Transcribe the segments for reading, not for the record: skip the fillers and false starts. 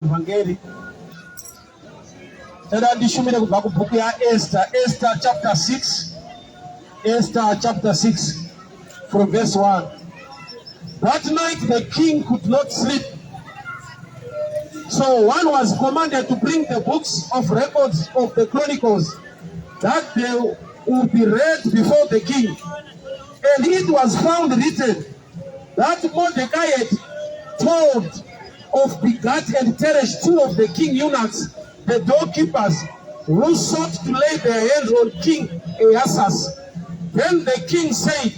Vhangeri. Tada ndishumire kubva kubhuku yaEsther, Esther chapter 6. Esther chapter 6 from verse 1. That night the king could not sleep. So one was commanded to bring the books of records of the chronicles that they would be read before the king. And it was found written that Mordecai had told of Bigthana and Teresh, two of the king eunuchs, the doorkeepers, who sought to lay their hands on King Ahasuerus. Then the king said,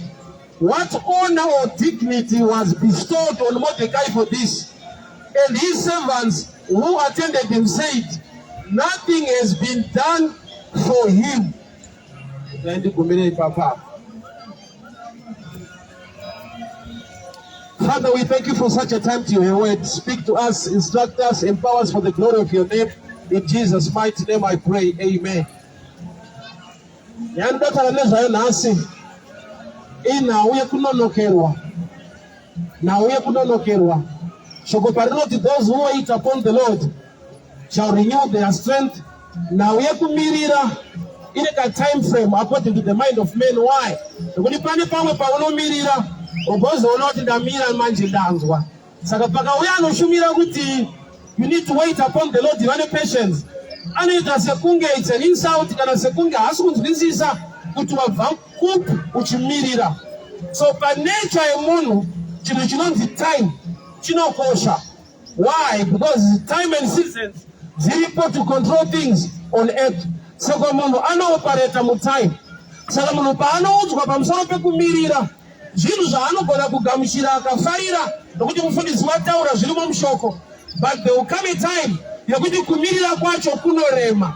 What honor or dignity was bestowed on Mordecai for this? And his servants who attended him said, Nothing has been done for him. Ndigumire ipapa. Father, we thank you for such a time to your word. Speak to us, instruct us, empower us for the glory of your name. In Jesus' mighty name I pray. Amen. Yandotaura nezvayo nhasi inhau yekunonokerwa. Nhau yekunonokerwa. Shoko parinoti those who wait upon the Lord shall renew their strength. Nhau yekumirira ine ka time frame according to the mind of man. Why? Nekuti pane pamwe paunomirira ugozoona kuti ndamira manje ndanzwa. Saka pakauya anoshumira kuti you need to wait upon the Lord, vane patience. Anoita sekunge it's an insult kana sekunge haasi kunzwisisa kuti wabva kupi uchimirira. So panature yemunhu chinhu chinonzi time chinokosha. Why? Because time and seasons dziripo to control things on earth. Saka munhu anoopareta mutime. Saka munhu paanoudzwa pamusoro pekumirira zvinhu zvaanogona kugamuchira akafarira nokuti mufundisi wataura zvirimo mushoko, but there will come a time yekuti kumirira kwacho kunorema.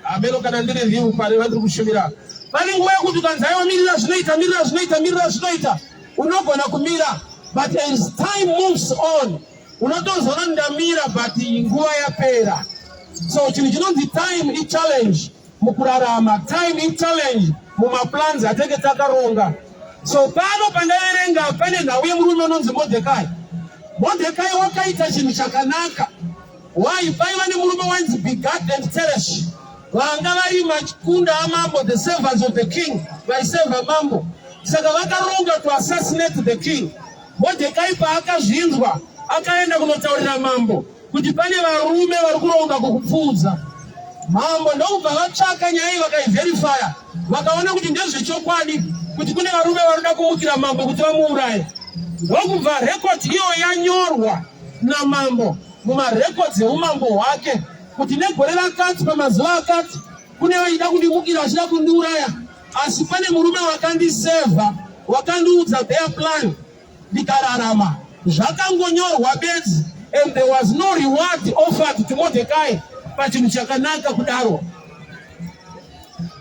Ameno kana ndiri real pari vandiri kushumira. Pane nguva yekuti ukanzi aiwa mirira zvinoita, mirira zvinoita, mirira zvinoita, unogona kumira, but as time moves on unotozoona ndamira but nguva yapera. So chinhu chinonzi time ichallenge mukurarama, time ichallenge mumaplans atenge takaronga. So pano pandaverenga pane nhau yemurume unonzi Mordecai. Mordecai wakaita chinhu chakanaka. Why? Paiva nemurume wainzi Bigthana and Teresh, vanga vari makunda amambo, the servants of the king, vaisevha mambo. Saka vakaronga to assassinate the king. Mordecai paakazvinzwa akaenda kunotaurira mambo kuti pane varume vari kuronga kukupfuudza. Mambo ndokubva vatsvaka nyaya iyi vakaiverifya, vakaona kuti ndezvechokwadi kuti kune varume vari kuda kumukira mambo kuti vamuuraye. Ndokubva rekodi iyo yanyorwa namambo mumarekodzi eumambo hwake kuti negore rakati pamazuva akati kune vaida kundimukira vachida kundiuraya, asi pane murume wakandisevha wakandiudza their plan ndikararama. Zvakangonyorwa bedzi and there was no reward offered to Mordecai pachinhu chakanaka kudaro.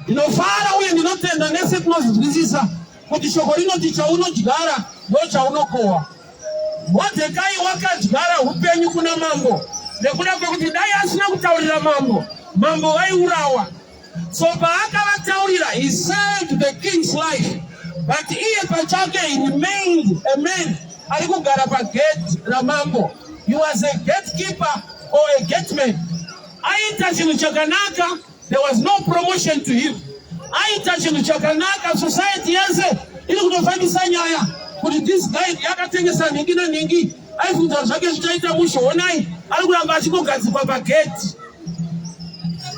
Ndinofara uye ndinotenda nese tinozvinzwisisa kuti shoko rinoti chaunodyara ndo chaunokohwa. Mordecai wakadyara upenyu kuna mambo nekuda kwekuti dai asina kutaurira mambo, mambo vaiurawa. So paakavataurira, he saved the king's life, but iye pachake he remained a man ari kugara pagate ramambo. He was a gatekeeper or a gateman. Aita chinhu chakanaka, there was no promotion to him. Aita chinhu chakanaka, society yese iri kutofambisa nyaya kuti this guy yakatengesa nhingi nanhingi, aifunza zvake zvichaita mushe, honai ari kuramba achingogadzikwa pagate.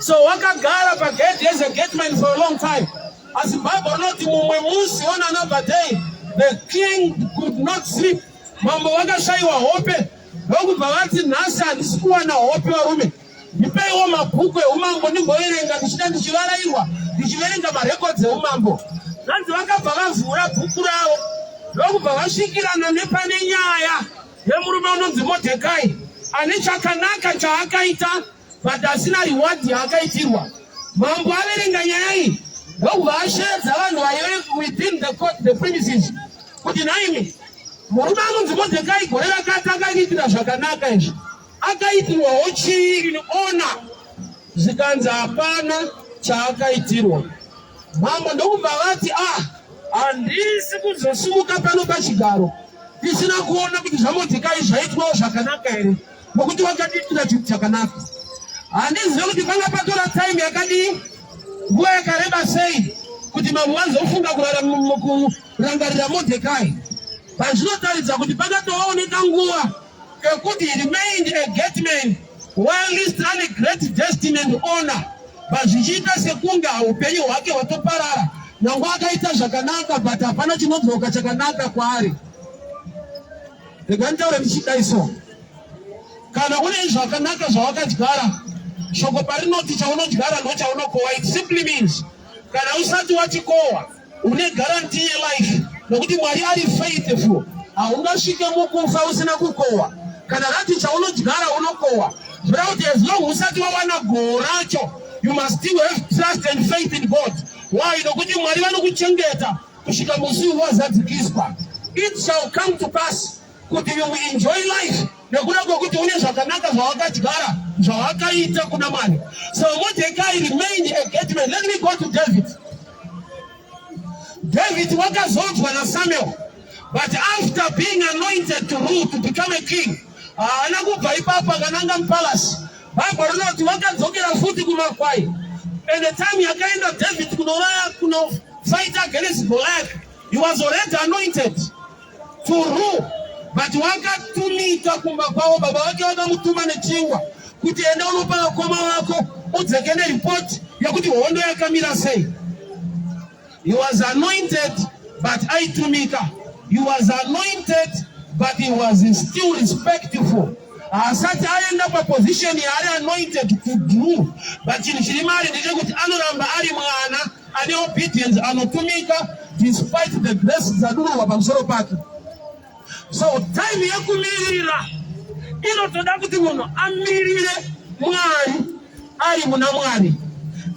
So wakagara pagate as a gateman for a long time. Asi Bible rinoti mumwe musi on another day the king could not sleep. Mambo vakashayiwa hope ndokubva vati nhasi handisi kuwana hope varume, ndipeiwo mabhuku eumambo ndimboverenga ndichida ndichivarairwa ndichiverenga marekodzi eumambo. Zvanzi vakabva vavhura bhuku ravo ndokubva vasvikirana nepane nyaya yemurume unonzi Mordecai ane chakanaka chaakaita but asina reward yaakaitirwa. Mambo averenga nyaya iyi ndokubva asheedza vanhu vaive within the court, the premises, kuti nhaimi murume anonzi Mordecai gore rakati akaitira zvakanaka izvi, akaitirwawo chii in honor? Zvikanzi hapana chaakaitirwa. Mambo ndokubva vati ah, handisi kuzosimuka pano pachigaro tisina kuona kuti zvaMordecai zvaitwawo zvakanaka here. Nokuti wakatiitira chinhu chakanaka. Handizive kuti panga patora time yakadii, nguva yakareba sei kuti mambo vazofunga kurangarira Mordecai. Pazvinotaridza kuti pakatovawo nekanguva kekuti he remained a gateman whilst ane great destiny and honor, but zvichiita sekunge upenyu hwake hwatoparara. Nyange akaita zvakanaka, but hapana chinodzoka chakanaka kwaari. Rega nditaure ndichidai so, kana une zvakanaka zvawakadyara, shoko parinoti chaunodyara ndochaunokohwa, it simply means kana usati wachikohwa, une guarantee yelife, nokuti Mwari ari faithful. Haungasvike mukufa usina kukohwa. Kana rati chaunodyara unokohwa, zvoreva kuti as long usati wawana goho racho, you must still have trust and faith in God. Why? Nokuti Mwari vanokuchengeta kusvika musi wazadzikiswa. It shall come to pass kuti you will enjoy life nekuda kwekuti une zvakanaka zvawakadyara, zvawakaita kuna Mwari. So Mordecai remained a gateman. Let me go to David. David wakazodzwa naSamuel, but after being anointed to rule, to become a king, haana kubva ipapo akananga mupalace. Bhaibheri rinoti wakadzokera futi kumakwai. And the time yakaenda David kunoraya, kunofight against Goliath, he was already anointed to rule, but wakatumika kumba kwavo. Baba vake vakamutuma nechingwa kuti enda unopa vakoma vako, udzeke neripoti yekuti hondo yakamira sei. He was anointed, but aitumika. He was anointed, but he was still respectful. Haasati aenda paposition yaari anointed to do, but chinhu chiri mari ndechekuti anoramba ari mwana ane obedience, anotumika despite the grace dzadururwa pamusoro pake. So time yekumirira inotoda kuti munhu amirire Mwari ari muna Mwari.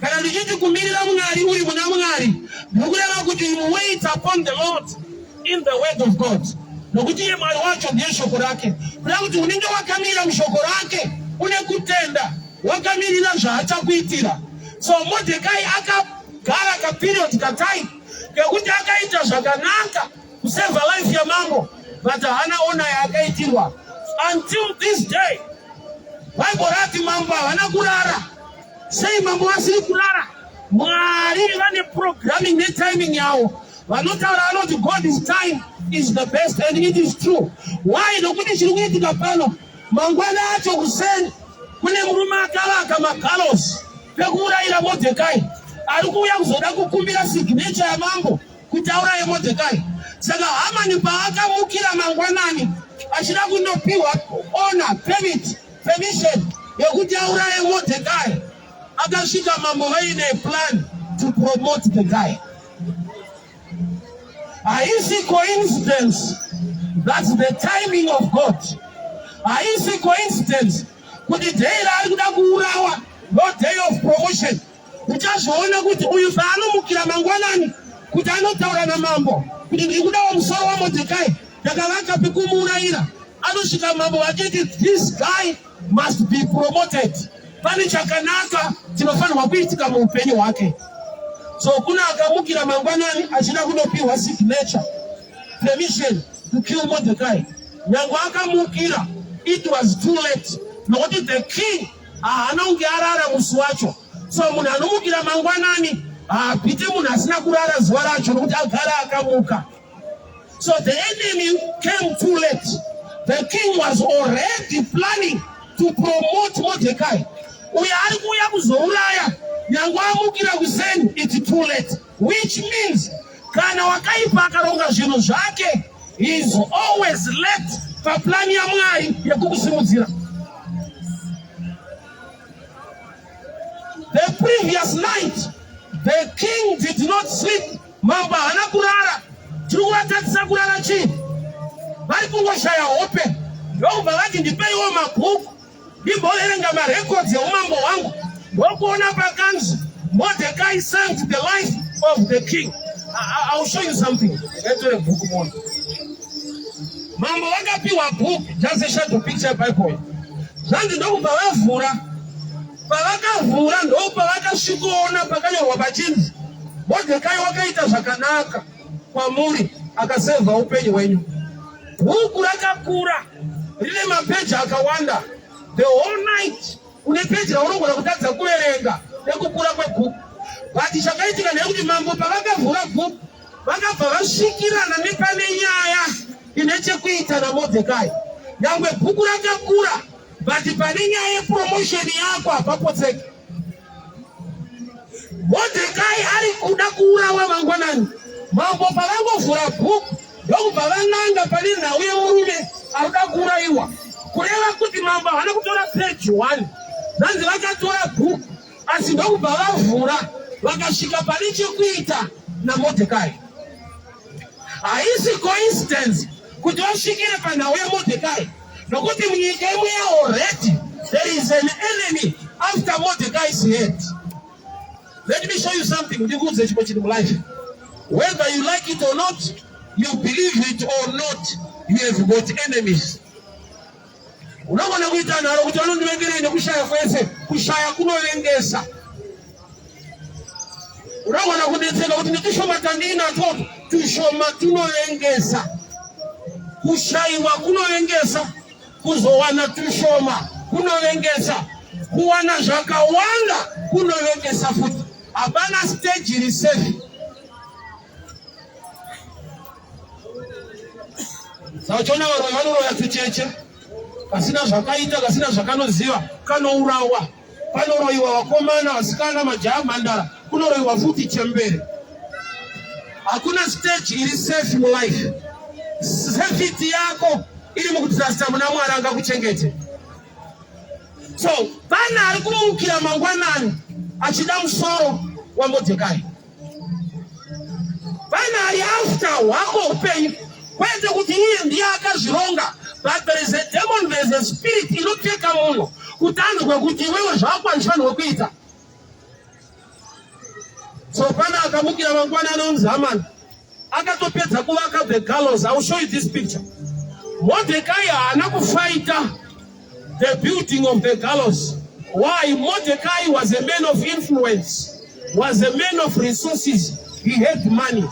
Kana ndichiti kumirira Mwari uri muna Mwari, ndirikureva kuti you wait upon the Lord in the word of God, nokuti iye Mwari wacho ndiye shoko rake. Kuda kuti unenge wakamira mushoko rake, une kutenda, wakamirira zvaachakuitira. So Mordecai akagara kaperiod katime kekuti akaita zvakanaka kuseva life yamambo, but haana honour yaakaitirwa until this day. Bible rati mambo havana kurara. Sei mambo vasiri kurara? Mwari vane programming netiming yavo. Vanotaura vanoti God's time is the best, and it is true. Why? Nokuti chiri kuitika pano, mangwana acho kuseni kune murume akavaka magallows pekuurayira Modhekai, ari kuuya kuzoda kukumbira signature yamambo kuti auraye Modhekai. Saka Hamani paakamukira mangwanani achida kundopiwa honour, permit, permission yekuti auraye Modhekai, akasvika mambo vaine plan to promote the guy. Haisi coincidence, that's the timing of God. Haisi coincidence kuti day raari kuda kuurawa no day of promotion. Uchazviona kuti uyu paanomukira mangwanani kuti anotaura namambo kuti ndiri kudawo musoro waModhekai, ndakavaka pekumuurayira, anosvika mambo vachiti this guy must be promoted, pane chakanaka chinofanirwa kuitika muupenyu hwake. So kuna akamukira mangwanani achida kunopiwa signature, permission to kill Mordecai. Nyange akamukira, it was too late, nokuti the king haana kunge arara musi wacho. So munhu anomukira mangwanani haapite munhu asina kurara zuva racho, nokuti agara akamuka. So the enemy came too late. The king was already planning to promote Mordecai. Uyo ari kuuya kuzouraya, nyange amukira kuseni, it's too late, which means kana wakaipa akaronga zvinhu zvake, he is always late paplani yaMwari yekukusimudzira. The previous night the king did not sleep. Mambo haana kurara. Tiri kuvatadzisa kurara chii? Vari kungoshaya hope. Ndokubva vati ndipeiwo mabhuku ndimboverenga marecords eumambo hwangu. Ndokuona pakanzi Mordecai saved the life of the king. I'll show you something. Ngatore bhuku muone. Mambo vakapiwa bhuku, just a shadow picture Bible. Zvanzi ndokubva vavhura. Pavakavhura ndopavakasvikoona pakanyorwa pachinzi Mordecai wakaita zvakanaka kwamuri, akasevha upenyu hwenyu. Bhuku rakakura, rine mapeji akawanda. The whole night une peji raunogona kutadza kuverenga nekukura kwebhuku. But chakaitika ndeyekuti mambo pavakavhura bhuku vakabva vasvikirana nepane nyaya ine chekuita naModhekai. Nyangwe bhuku rakakura but pane nyaya yepromotion yako hapapotseki. Modhekai ari kuda kuurawa mangwanani. Mambo pavangovhura bhuku ndokubva vananga pane nhau yemurume ari kuda kuurayiwa. Kureva kuti mambo havana kutora page one, zvanzi vakatora bhuku asi ndokubva vavhura vakasvika pane chekuita naModhekai. Haisi coincidence kuti vasvikire panhau yaModhekai nokuti munyika imweya already there is an enemy after Mordecai's head. Let me show you something. Ndikuudze chimwe chinhu mulife. Whether you like it or not, you believe it or not, you have got enemies. Unogona kuita nharo kuti vanondivengerei nekushaya kwese. Kushaya kunovengesa. Unogona kunetseka kuti netushoma tandinatwo tushoma tunovengesa. Kushayiwa kunovengesa, kuzowana tushoma kunovengesa, kuwana zvakawanda kunovengesa futi. Hapana stage iri safe. Saka uchiona varoyi vanoroya tucheche kasina zvakaita kasina zvakanoziva kanourawa. Panoroyiwa vakomana, vasikana, majaya, mhandara, kunoroyiwa futi chembere. Hakuna stage iri safe mulife. Safety yako iri mukutrusta muna Mwari angakuchengete. So pane ari kumukira mangwanani achida musoro waModhekai. Pane ari after hwako upenyu, kwete kuti iye ndiye akazvironga, but there is a demon, there is a spirit inopfeka munhu kuti anzwe kuti iwewe zvako handifanirwe kuita. So pane akamukira mangwana anonzi Haman akatopedza kuvaka the gallows. I will show you this picture. Mordecai haana kufaita the building of the gallows. Why? Mordecai was a man of influence, was a man of resources. He had money.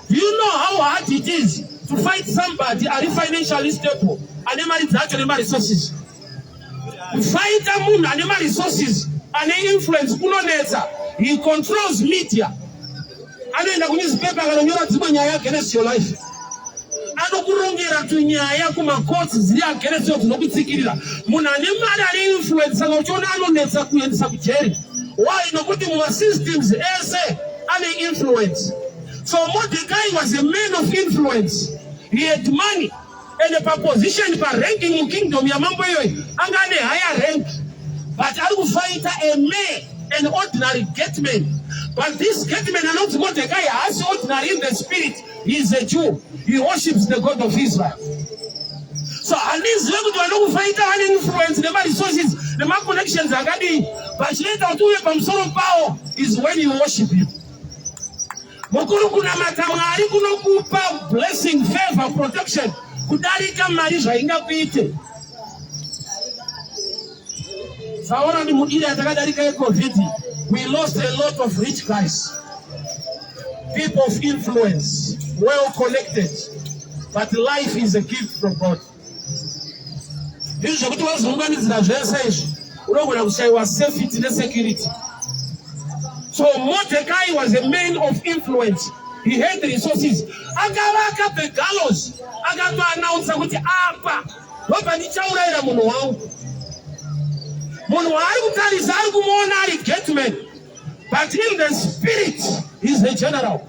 Do you know how hard it is to fight somebody ari financially stable, ane mari dzacho nemaresources? Kufaita munhu ane maresources, ane influence kunonetsa. He controls media. Anoenda kunewspaper akanonyora dzimwe nyaya against your life. Anokurongera tunyaya kumacourts dziri against you dzinokutsikirira. Munhu ane mari ane influence saka uchiona anonetsa kuendesa kujeri. Why? Nokuti mumasystems ese ane influence. So Mordecai was a man of influence. He had money. Ende paposition paranking mukingdom yamambo iyoyi anga ane higher rank. But ari kufaita a man, an ordinary gateman. But this gateman anonzi Mordecai haasi ordinary in the spirit. He is a Jew. He worships the God of Israel. So handizive kuti vanokufaita vane influence nemaresources nemaconnections akadii, but chinoita kuti uve pamusoro pawo is when you worship him. Mukuru, kunamata Mwari kunokupa blessing, favor, protection kudarika mari zvaingakuite. Saona ni muiri yatakadarika yeCovid, we lost a lot of rich guys, people of influence, well connected, but life is a gift from God. Izvi zvekuti wazounganidzira zvese izvi unogona kushayiwa safety nesecurity. So Mordecai was a man of influence. He had resources. Akavaka the gallows. Akatoannounsa kuti apa ndobva ndichaurayira munhu wangu. Munhu waari kutarisa ari kumuona ari gateman. But in the spirit he is a general.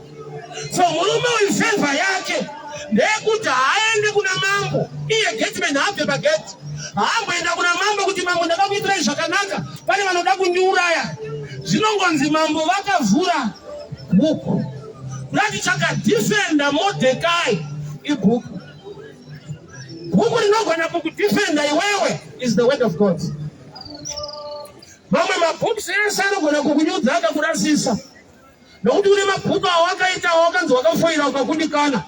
So murume uyu favor yake ndeyekuti haaende kuna mambo iye gateman haabve pagate. Haamboenda kuna mambo kuti mambo ndakakuitirai zvakanaka, pane vanoda kundiuraya. Zvinongonzi mambo vakavhura bhuku. Kurati chakadefenda Mordecai ibhuku. Bhuku rinogona kukudefenda iwewe is the word of God. Mamwe mabooks ese anogona kukunyudza akakurasisa nokuti une mabhuku awakaita awakanzi wakafoira ukakundikana.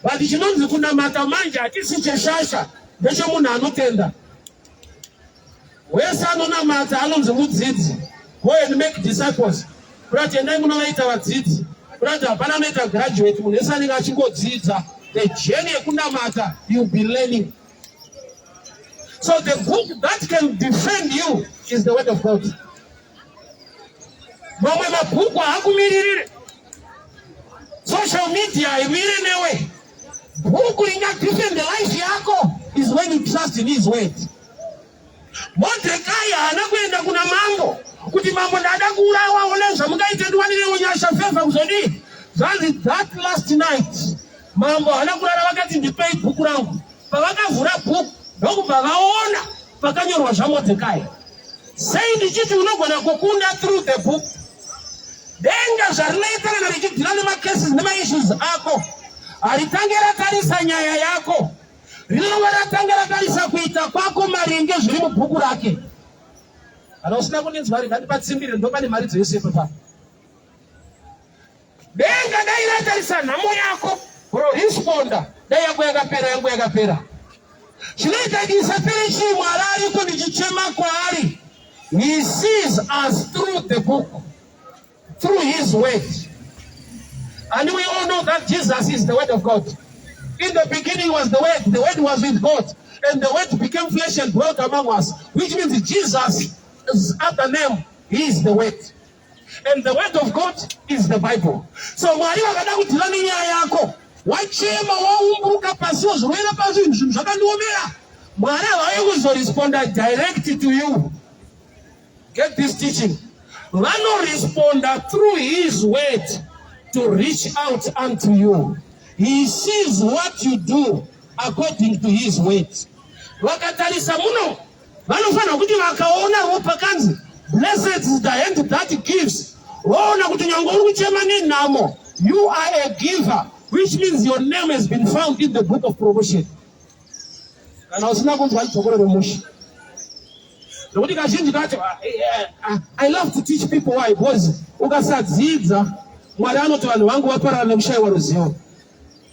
But chinonzi kunamata manje hachisi cheshasha, ndechemunhu anotenda. Wese anonamata anonzi mudzidzi. Go and make disciples. Kurati endai munovaita vadzidzi. Kurati hapana anoita graduate, munhu wese anenge achingodzidza. The journey yekunamata, you'll be learning. So the book that can defend you is the word of God. Mamwe mabhuku haakumiririre. Social media haimire newe. Bhuku ringadefend life yako is when you trust in his word. Mordecai haana kuenda kuna mambo kuti, "Mambo, ndada kuurawa, one zvamungaite, ndiwanirewo nyasha, favor." Kuzodii? Zvanzi that last night mambo haana kurara. Vakati, "Ndipei bhuku rangu." Pavakavhura bhuku, ndokubva vaona pakanyorwa zvaMordecai. Sei ndichiti unogona kukunda through the book? Denga zvarinoita kana richideala nemacases, nemaissues ako, haritange ratarisa nyaya yako, rinova ratanga ratarisa kuita kwako maringe zviri mubhuku rake. Kana usina kundinzwa, ringandipatsimbire, ndo pane mari dzese papa. Denga dai ratarisa nhamo yako, roresponda, dai yako yakapera, yangu yakapera. Chinoita kuti isapere chii? Mwari ariko ndichichema kwaari. He sees us through the book, through his word. And we all know that Jesus is the word of God. In the beginning was the Word, the Word was with God, and the Word became flesh and dwelt among us, which means Jesus' other name is the Word, and the word of God is the Bible. So Mwari vakada kudeala nenyaya yako, wachema, waumburuka pasiwo, zvirwere pazvinhu, zvinhu zvakandiomera, Mwari havauyi kuzoresponda direct to you. Get this teaching. Vanoresponda through his word to reach out unto you. He sees what you do according to his word. Vakatarisa muno, vanofanira kuti vakaonawo pakanzi, "Blessed is the hand that gives," voona kuti nyange uri kuchema nenhamo, you are a giver, which means your name has been found in the book of promotion. Kana usina kunzwa, ndidzokorere mushe, nokuti kazhinji kacho I love to teach people. Why? Because ukasadzidza, Mwari anoti vanhu vangu vaparara nekushayiwa ruzivo.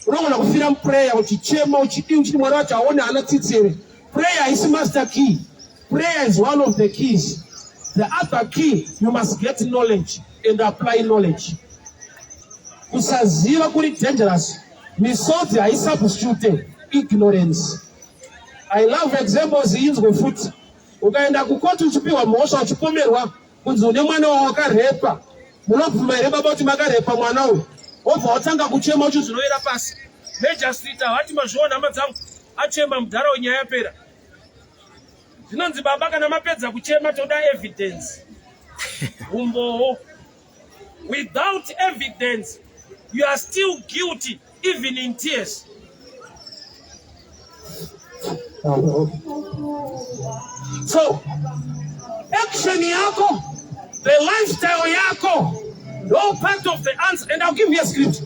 Unogona kufira muprayer uchichema, uchidii, uchiti Mwari wacho aone, haana tsitsi here? Prayer haisi master key. Prayer is one of the keys. The other key, you must get knowledge and apply knowledge. Kusaziva kuri dangerous. Misodzi haisubstitute ignorance. I love examples. Inzwe futi. Ukaenda kukoti uchipiwa mhosva, uchipomerwa kunzi une mwana wawakarepa, "Munobvuma here, baba, kuti makarepa mwana uyu?" Wobva watanga kuchema uchizinovera pasi. Magistrate havati, "Mazviona, hama dzangu, achema mudhara, wenyaya yapera." Zvinonzi, "Baba, kana mapedza kuchema, toda evidence, umbowo." Without evidence, you are still guilty even in tears. So action yako, the lifestyle yako, no part of the answer. And I'll give you a script,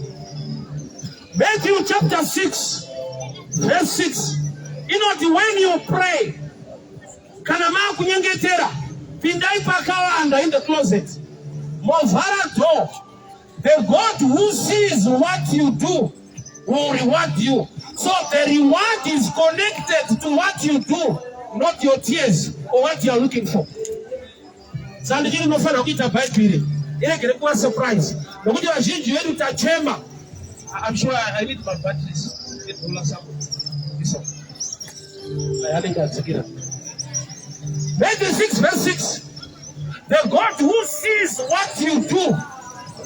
Matthew chapter 6 verse 6 inoti, "When you pray," kana maakunyengetera, "pindai pakavanda, in the closet, movhara door. The God who sees what you do will reward you." So the reward is connected to what you do, not your tears or what you are looking for. Saka ndichiri unofanira kuita Bhaibheri iregere kuva surprise, nokuti vazhinji vedu tachema. I'm sure I need my batteries. This one. Anenge adzikira. Matthew 6 verse 6. The God who sees what you do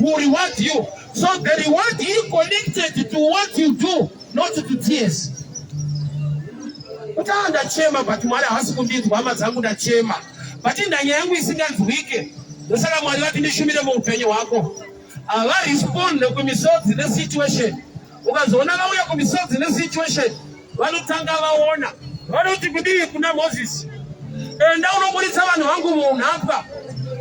will reward you. So the reward is connected to what you do, not to tears. Kuti, "Ah, ndachema, but Mwari haasi kundinzwa. Hama dzangu, ndachema, but ndanyaya yangu isinganzwike." Ndosaka Mwari vati ndishumire muupenyu hwako. Havaresponde kumisodzi nesituation. Ukazoona vauya kumisodzi nesituation, vanotanga vaona. Vanoti kudii kuna Mozisi? "Enda unoburitsa vanhu vangu muunhapwa,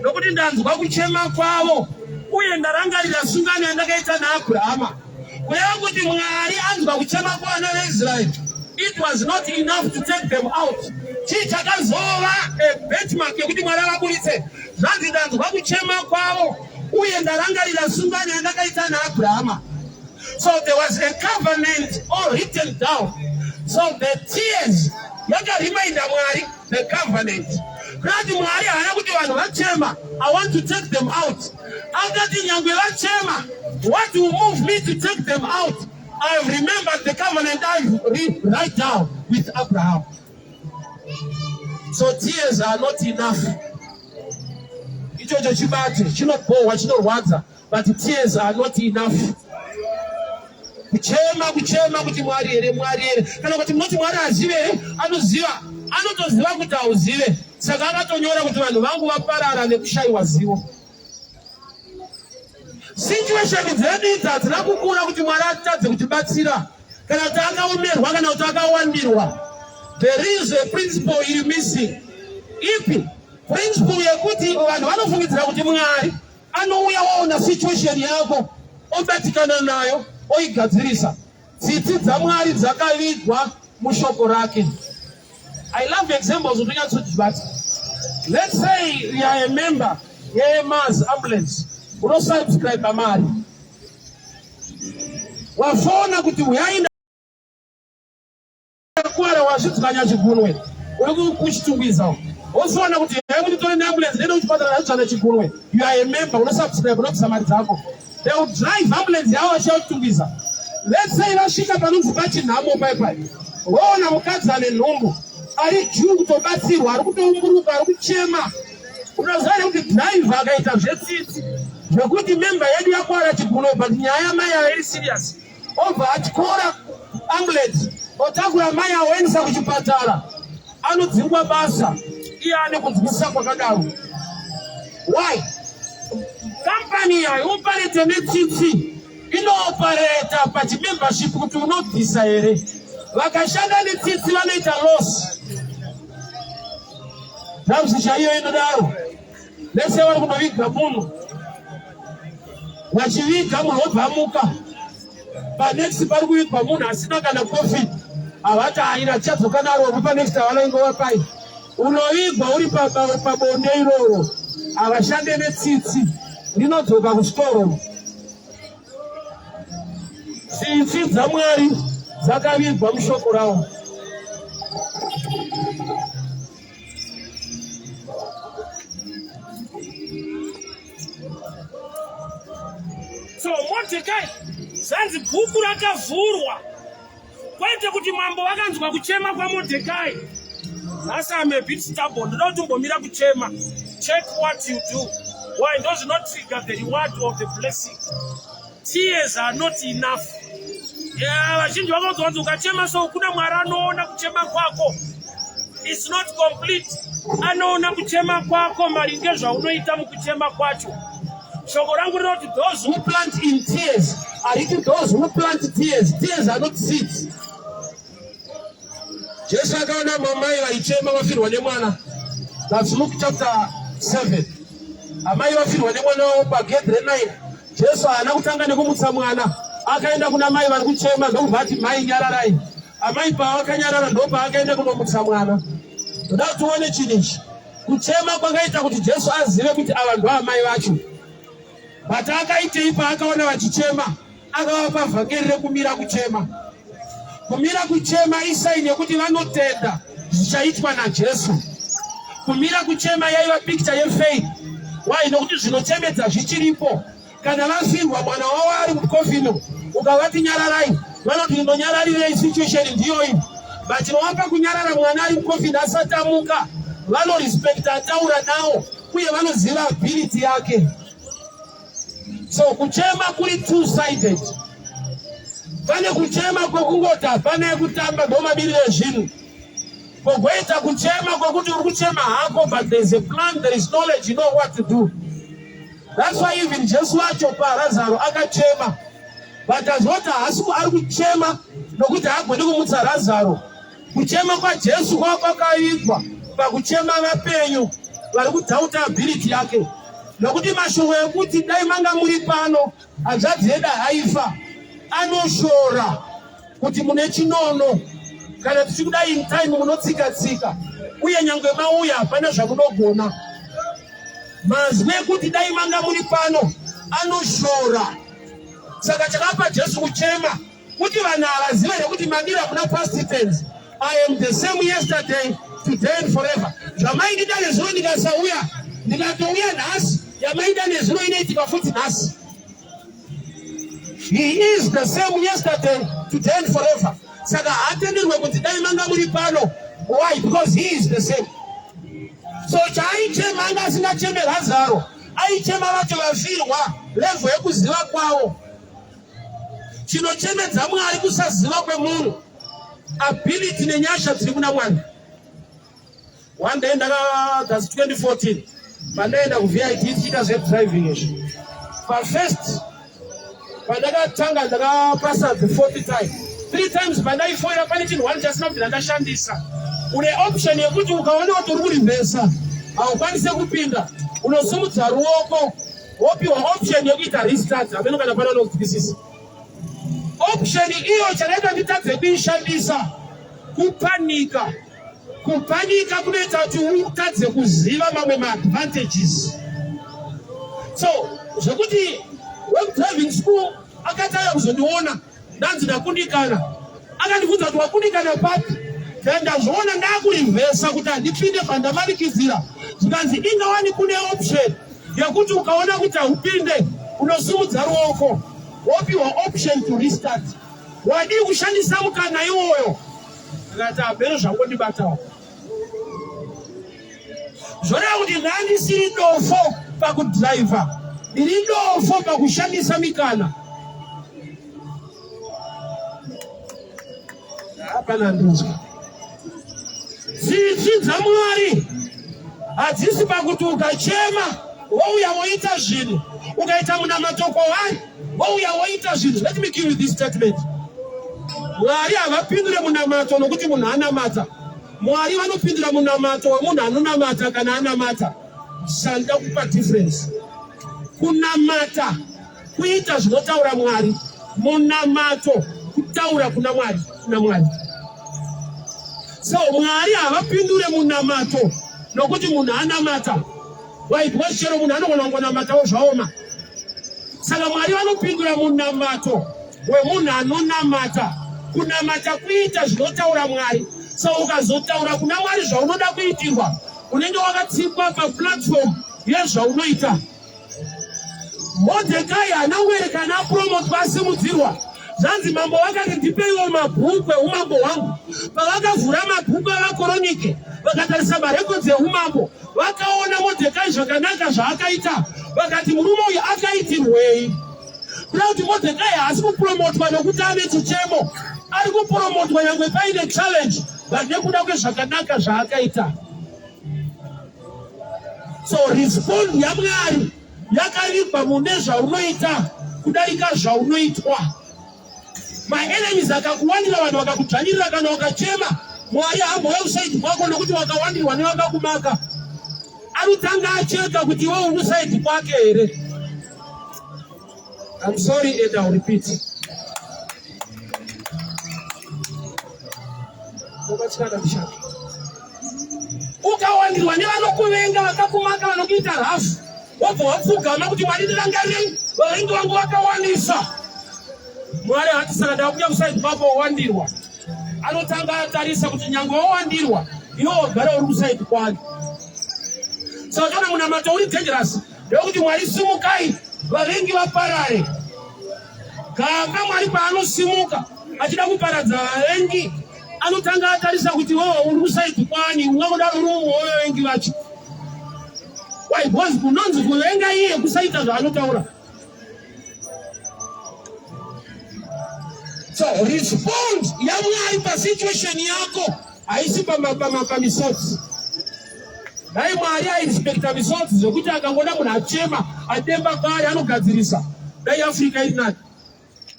nokuti ndanzwa kuchema kwavo uye ndarangarira sungano yandakaita naAbhurahama." Kureva kuti Mwari anzwa kuchema kwavana veIsraeri, it was not enough to take them out. Chii chakazova benchmark yekuti Mwari avaburitse? Zvanzi, "Ndanzwa kuchema kwavo uye ndarangarira sungano yandakaita naAbhurahama." So there was a covenant all written down. So the tears yakareminder Mwari the covenant. Kurati Mwari haana kuti vanhu vachema, I want to take them out. Akati, nyangwe vachema, what will move me to take them out? I have remembered the covenant I write down with Abraham. So tears are not enough. Ichocho chibate chinobhohwa, chinorwadza, but tears are not enough. Kuchema, kuchema kuti Mwari here, Mwari here, kana kuti munoti Mwari azive here? Anoziva, anotoziva kuti hauzive. Saka akatonyora kuti vanhu vangu vaparara nekushayiwa zivo. Situation dzedu idzi hadzina kukura kuti Mwari atadze kutibatsira, kana kuti akaomerwa, kana kuti akawandirwa. There is a principle iri missing. Ipi principle yekuti vanhu vanofungidzira kuti Mwari anouya waona situation yako obatikana nayo oigadzirisa. Tsitsi dzaMwari dzakavigwa mushoko rake. I love examples kuti unyatsotibata. Let's say you are a member yeMars ambulance, unosubscribe mari, wafona kuti uyai ndakuwara, wazvidzwanya chigunwe, uri kuchitungwiza, wofona kuti uyai munditore neambulance ndiende kuchipatara, ndazvidzvanya chigunwe. You are a member, unosubscribe, unobvisa mari dzako. They will drive ambulance yavo vachiya kuchitungwiza. Let's say vasvika panonzi pachinhamo pai, voona mukadzi ane nhumbu ari juu kutobatsirwa, ari kutoumburuka, ari kuchema. Unoziva here kuti driver akaita zvetsitsi zvekuti member yedu yakwara chigunwe, but nyaya yamai ava iri serious, obva atyora ambulance, otakura mai avo oendesa kuchipatara, anodzingwa basa. Iye ane kunzwisisa kwakadaro. Why? Kampani haioperate netsitsi, inooperata pachimembership kuti unobvisa here. Vakashanda netsitsi vanoita loss. Ramsi chaiyo inodaro. Lese vari kunoviga munhu, vachiviga munhu wobva amuka panext, pari kuvigwa munhu asina kana coffin, havati aina tichadzoka naro panext, havana ingova pai unovigwa uri pabonde iroro. Havashande netsitsi, rinodzoka kuchitoro. Tsitsi dzaMwari dzakavigwa mushoko ravo. So Mordecai, zvanzi bhuku rakavhurwa, kwete kuti mambo vakanzwa kuchema kwaMordecai. Nhasi am a bit stubborn, ndoda kuti umbomira kuchema. Check what you do. Why? Ndo zvinotrigger the reward of the blessing. Tears are not enough. Yeah, vazhinji vakaudzwa kunzi ukachema so kuna Mwari anoona kuchema kwako. It's not complete. Anoona kuchema kwako maringe zvaunoita mukuchema kwacho. Shoko rangu rinoti those who plant in tears hariti those who plant tears. Tears are not seeds. Jesu akaona mamai vaichema vafirwa nemwana. That's Luke chapter 7. Amai vafirwa nemwana wavo pagedhi re9. Jesu haana kutanga nekumutsa mwana, akaenda kuna mai vari kuchema ndokubva ati, "Mai, nyararai." Amai pavakanyarara ndopaakaenda kunomutsa mwana. Ndoda kuti uone chinhu ichi. Kuchema kwakaita kuti Jesu azive kuti ava ndo amai vacho. But akaitei paakaona vachichema? Akavapa vhangeri rekumira kuchema. Kumira kuchema isign yekuti vanotenda zvichaitwa naJesu. Kumira kuchema yaiva picture yefaith. Why? Nokuti zvinochemedza zvichiripo. Kana vafirwa mwana wavo ari mucoffin, ukavati nyararai, vanoti ndinonyararirei? Situation ndiyoyi. But vavapa kunyarara mwana ari mucoffin asati amuka, vanorespecta ataura nawo uye vanoziva ability yake. So kuchema kuri two sided. Pane kuchema kwekungoti hapana yekutamba, ndo mamiriro ezvinhu, kwogoita kuchema kwekuti uri kuchema hako, but there is a plan, there is knowledge, you know what to do. That's why even Jesu wacho paRazaro akachema, but azoti haasi ari kuchema nokuti haagoni kumutsa Razaro. Kuchema kwaJesu kwava kwakaitwa pakuchema vapenyu vari kudoubta ability yake, nokuti mashoko ekuti dai manga muri pano hanzvadzi yedu haifa anoshora kuti mune chinono. Kana tichikudai in time munotsika tsika, uye nyange mauya hapana zvamunogona. Mazwi ekuti dai manga muri pano anoshora. Saka chakapa Jesu kuchema kuti vanhu havazive nekuti mandira muna past tense. I am the same yesterday, today and forever. Zvamaindida nezuro ndikasauya, ndikatouya nhasi, yamaida nezuro inoitika futi nhasi. He is the same yesterday, today and forever. Saka haatenderwe kuti dai manga muri pano. Why? Because he is the same. So chaaichema anga asingacheme Razaro, aichema vacho vafirwa, level yekuziva kwavo. Chinochemedza Mwari kusaziva kwemunhu, ability nenyasha dziri kuna Mwari. One day ndaka, that's 2014, pandaenda kuVID tichiita zvedriving izvi. Pafirst pandakatanga ndakapasa the fourth time, three times pandaifoira, pane chinhu one chasina kubvira ndashandisa. Une option yekuti ukaona kuti uri kurivhesa haukwanise kupinda, unosimudza ruoko wopiwa option yekuita restart. Hameno kana pane anonzwisisa option iyo. Chakaita nditadze kuishandisa kupanika. Kupanika kunoita kuti utadze kuziva mamwe maadvantages. So zvekuti wekudriving school akatanga kuzondiona ndanzi ndakundikana, akandibvunza kuti wakundikana papi. Then ndazviona ndakurivhesa kuti handipinde pandamanikidzira. Zvikanzi, ingawani kune option yekuti ukaona kuti haupinde unosimudza ruoko wopiwa option to restart, wadii kushandisa mukana iwoyo? Akati abhero zvangondibatawo. Zvoreva kuti ndandisiri dofo pakudhiraivha, ndiri dofo pakushandisa mikana. Hapana ndinzwa. Tsitsi dzaMwari hadzisi pakuti ukachema wouya woita zvinhu, ukaita munamato kwavari wouya woita zvinhu. Let me give you this statement: Mwari havapindure munamato nokuti munhu anamata. Mwari vanopindura munamato wemunhu anonamata kana anamata. Sanda kupa difference. Kunamata kuita zvinotaura Mwari, munamato kutaura kuna Mwari, kuna Mwari. So Mwari havapindure munamato nokuti munhu anamata. Why? Because chero munhu anogona kungonamatawo zvaoma. Saka Mwari vanopindura munamato wemunhu anonamata. Kunamata kuita zvinotaura Mwari. So ukazotaura kuna Mwari zvaunoda kuitirwa, unenge wakatsikwa paplatform yezvaunoita. Modhekai haana kuerekana apromotwa, asimudzirwa. Zvanzi mambo vakati, "Ndipeiwo mabhuku eumambo hwangu." Pavakavhura mabhuku avakoronike vakatarisa marekodzi eumambo, vakaona Modhekai zvakanaka zvaakaita. Vakati, "Murume uyu akaitirwei?" Kuda kuti Modhekai haasi kupromotwa nokuti ane chichemo, ari kupromotwa nyangwe paine challenge, but nekuda kwezvakanaka zvaakaita. So respond yaMwari yakaribwa mune zvaunoita kudarika zvaunoitwa. Maenemies akakuwandira, vanhu vakakudzvanyirira, kana wakachema, Mwari hambouya kuside kwako nokuti wakawandirwa nevakakumaka. Anotanga acheka kuti iwe uri kuside kwake here. I'm sorry and I'll repeat. Ukabatsirana mushaka. Ukawandirwa nevanokuvenga, vakakumaka, vanokuita rafu, wobva wapfugama kuti, "Mwari, ndirangarirei, vavengi vangu vakawandisa." Mwari hati, "Saka ndakuya kuside kwako wawandirwa." Anotanga atarisa kuti nyange wawandirwa, iwe wagara uri kuside kwani. Saka kana munamato uri dangerous ndekuti, "Mwari, simukai, vavengi vaparare." Gamba Mwari paanosimuka achida kuparadza vavengi, anotanga atarisa kuti wewe uri kuside kwani. Ungangodaro uri umwe wevavengi vacho. Why? Because kunonzi kuvenga iye kusaita zvaanotaura. So respond yaMwari pasituation yako haisi pamisodzi. Dai Mwari airespekta misodzi zvekuti akangoda munhu achema ademba kwaari anogadzirisa, dai Africa iri nani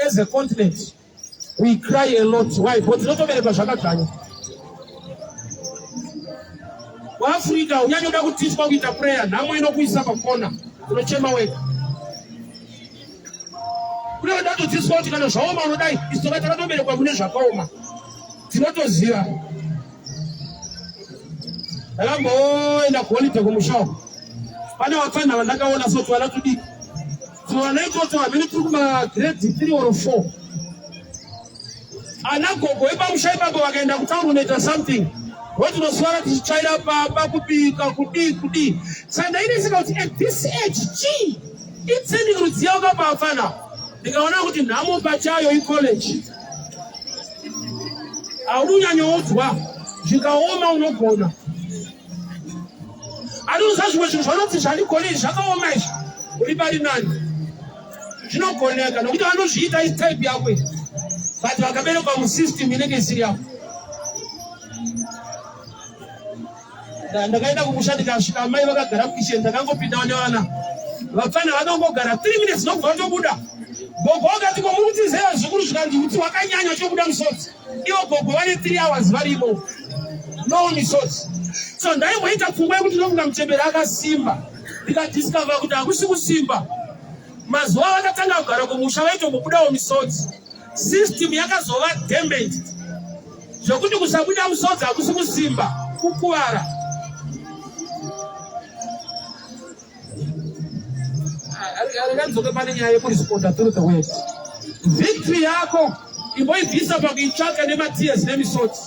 as a continent. We cry a lot. Why? Because tinotoberekwa zvakadzvanya. KuAfrica unyanyoda kutichwa kuita prayer. Nhamo inokuisa pakona, unochema wega. Kune vanotodzidziswa kuti kana zvaoma unodai. Isu toka takatoberekwa mune zvakaoma, tinotoziva. Ndakamboenda kuholiday kumusha uko, pane vapfana vandakaona, so tuvana tudiki, tuvana itoto hamene tiri kumagrade 3 or 4. Ana gogo epamusha ipapo vakaenda kutauri kunoita something, votinoswara tichitsvaira pamba, kubika, kudii kudii. Saka ndaineseka kuti at this age chii itsending rudziya wakapafana. Ndikaona kuti nhamo pachayo icollege, haudi unyanyoudzwa, zvikaoma unogona. Anoziva zvimwe zvinhu zvanoti zvandigoni izvi zvakaoma izvi. Uri pari nani. Zvinogoneka nokuti vanozviita itype yako iyi. But vakaberekwa musystem inenge isiri yako. Ndakaenda kumusha ndikasvika amai vakagara kukitchen ndakangopindawo nevana. Vapfana vakangogara 3 minutes ndokubva vatobuda. Gogo vakati ko muri kutizera zvikuru zvikanzi utsi hwakanyanya uchibuda musodzi. Ivo gogo vane 3 hours varimo. No misodzi. So ndaimboita pfungwa yekuti ndofunga muchembere akasimba. Ndikadiscover kuti hakusi kusimba. Mazuva vakatanga kugara kumusha vaitombobudawo misodzi. System yakazova damaged. Zvekuti kusabuda musodzi hakusi kusimba, kukuvara. Ngandidzoke pane nyaya yekuresponda through the word. Victory yako imboibvisa pakuitsvaka nematears nemisodzi.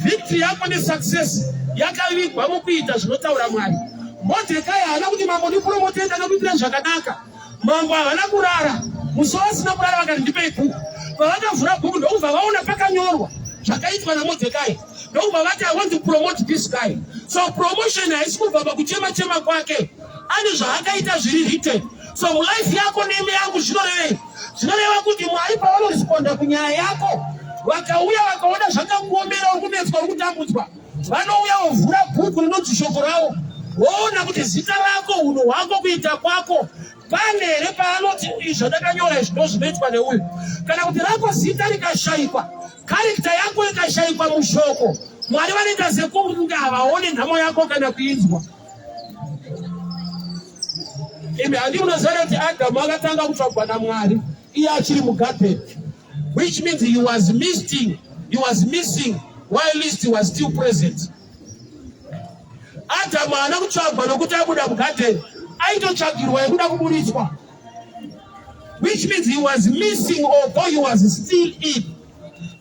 Victory yako nesuccess yakavigwa mukuita zvinotaura Mwari. Mordecai haana kuti mambo ndipromote ndakakuitira zvakanaka. Mambo havana kurara. Musi vasina kurara vakati ndipei bhuku. Pavakavhura bhuku ndokubva vaona pakanyorwa zvakaitwa naMordecai. Ndokubva vati I want to promote this guy. So promotion haisi kubva pakuchema chema kwake. Ane zvaakaita zviri written. So mulife yako nemi yangu zvinorevei? Zvinoreva kuti Mwari pavanoresponda kunyaya yako vakauya vakaona zvakakuomera uri kunetswa uri kutambudzwa vanouya vovhura bhuku rinonzi shoko ravo voona kuti zita rako unhu hwako kuita kwako pane here paanoti izvi zvandakanyora izvi ndo zvinoitwa neuyu kana kuti rako zita rikashayikwa karekta yako ikashayikwa mushoko Mwari vanoita sekunge havaone nhamo yako kana kuinzwa. Imi handi munoziva kuti Adamu akatanga kutsvagwa naMwari iye achiri mugarden, which means he was missing, he was missing while he was still present. Adamu haana kutsvagwa nokuti abuda mugarden, aitotsvagirwa yekuda kuburitswa, which means he was missing although he was still in.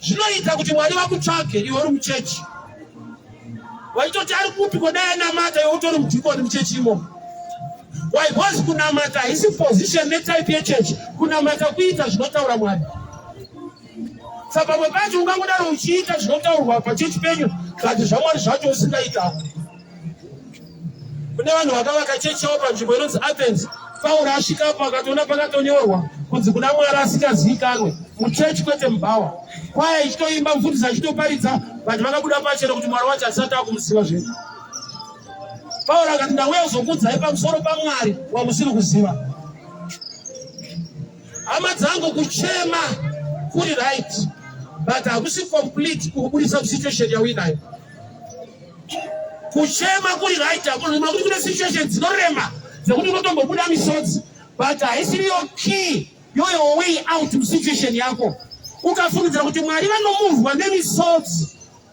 Zvinoita kuti Mwari vakutsvage iwe uri muchechi, vachitoti ari kupi kodai anamata iwe utori mudhikoni muchechi imomo. Why? Because kunamata haisi position netype yechechi. Kunamata kuita zvinotaura Mwari. Saka pamwe pacho ungangodaro uchiita zvinotaurwa pachechi penyu but zvaMwari zvacho usingaita. Kune vanhu vakavaka chechi yavo panzvimbo inonzi Athens. Pauro asvikapo akatoona pakatonyorwa kunzi kuna Mwari asingazivikanwe muchechi kwete mubhawa. Kwaya ichitoimba, mufundisi achitoparidza, vanhu vakabuda pachena kuti Mwari wacho asati akumuziva zvedu. Pauro akati ndauya kuzokuudzai pamusoro paMwari wamusiri kuziva. Hama dzangu, kuchema kuri right but hakusi complete kukubudisa kusituation yauinayo. Kuchema kuri right, hakuna kuti kune situation dzinorema dzekuti unotombobuda misodzi but haisiriyo key yoyo way out musituation yako. Ukafungidzira kuti Mwari vanomuvwa nemisodzi,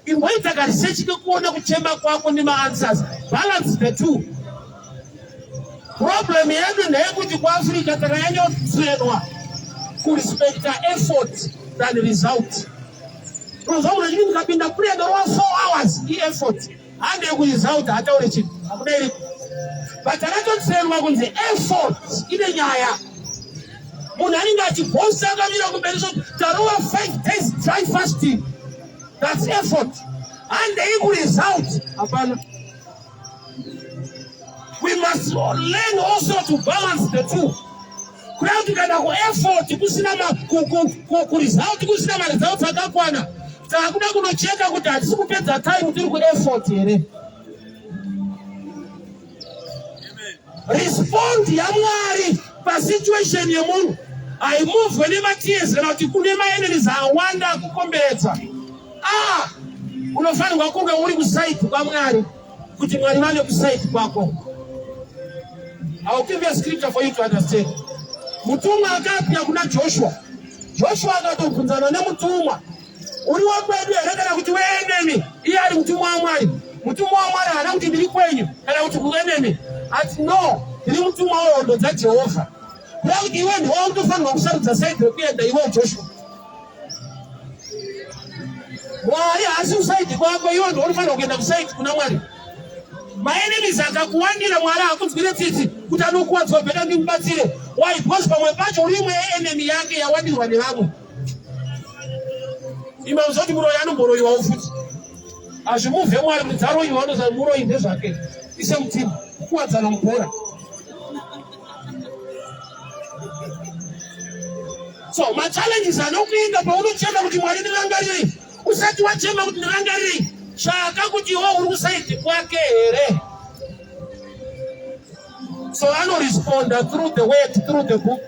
imboita karesearch kekuona kuchema kwako nemaanswers, balance the two. Problem yedu ndeyekuti kuAfrica takanyanyotrainwa kurespecta effort than result. Unonzwa munhu achiti ndikapinda prayer ndorova 4 hours ieffort, hande kuresult hataure chinhu, hakuna iriko. But takatotrainwa kunzi effort ine nyaya. Munhu anenge achibhosa akamira kumberi so tarova 5 days dry fasting, that's effort. Handei kuresult hapana. We must learn also to balance the two. Kuda kuti kana kueffort kusina kuresult kusina maresults akakwana, takuda kunocheka kuti hatisi kupedza time tiri kueffort here. Respond yaMwari pasituation yemunhu haimuvwe nematears kana kuti kune maenemies awanda akukomberedza. Ah, unofanirwa kunge uri kusaidi kwaMwari kuti Mwari vave kusaidi kwako. I will give you a scripture for you to understand. Mutumwa akapia kuna Joshua. Joshua akatobvunzana nemutumwa, uri wekwedu here kana kuti weenemy? Iye ari mutumwa waMwari. Mutumwa waMwari haana kuti ndiri kwenyu kana kuti kuenemy. Ati no, ndiri mutumwa wehondo dzaJehovha. Kuda kuti iwe ndiwe unofanirwa kusarudza saidi rekuenda iwe Joshua. Mwari haasi kusaidi kwako, iwe ndiwe unofanirwa kuenda kusaidi kuna Mwari. Maenemies akakuwandira, Mwari hakunzwire tsitsi kuti anokuwadzwa, bheta ndimubatsire. Why? Because pamwe pacho uri imwe yeenemy yake yawandirwa nevamwe. Ima uzoti muroyi anomboroyiwawo futi. Hazvimuvhe Mwari kuti dzaroyiwa, unoziva muroyi ndezvake. Ise mutima. Kukuwadzana mubhora. So machallenges anokuinga paunochema kuti Mwari ndirangarirei, usati wachema kuti ndirangarirei, tsvaka kuti iwe uri kusaidi kwake here. So anoresponda through the word, through the book,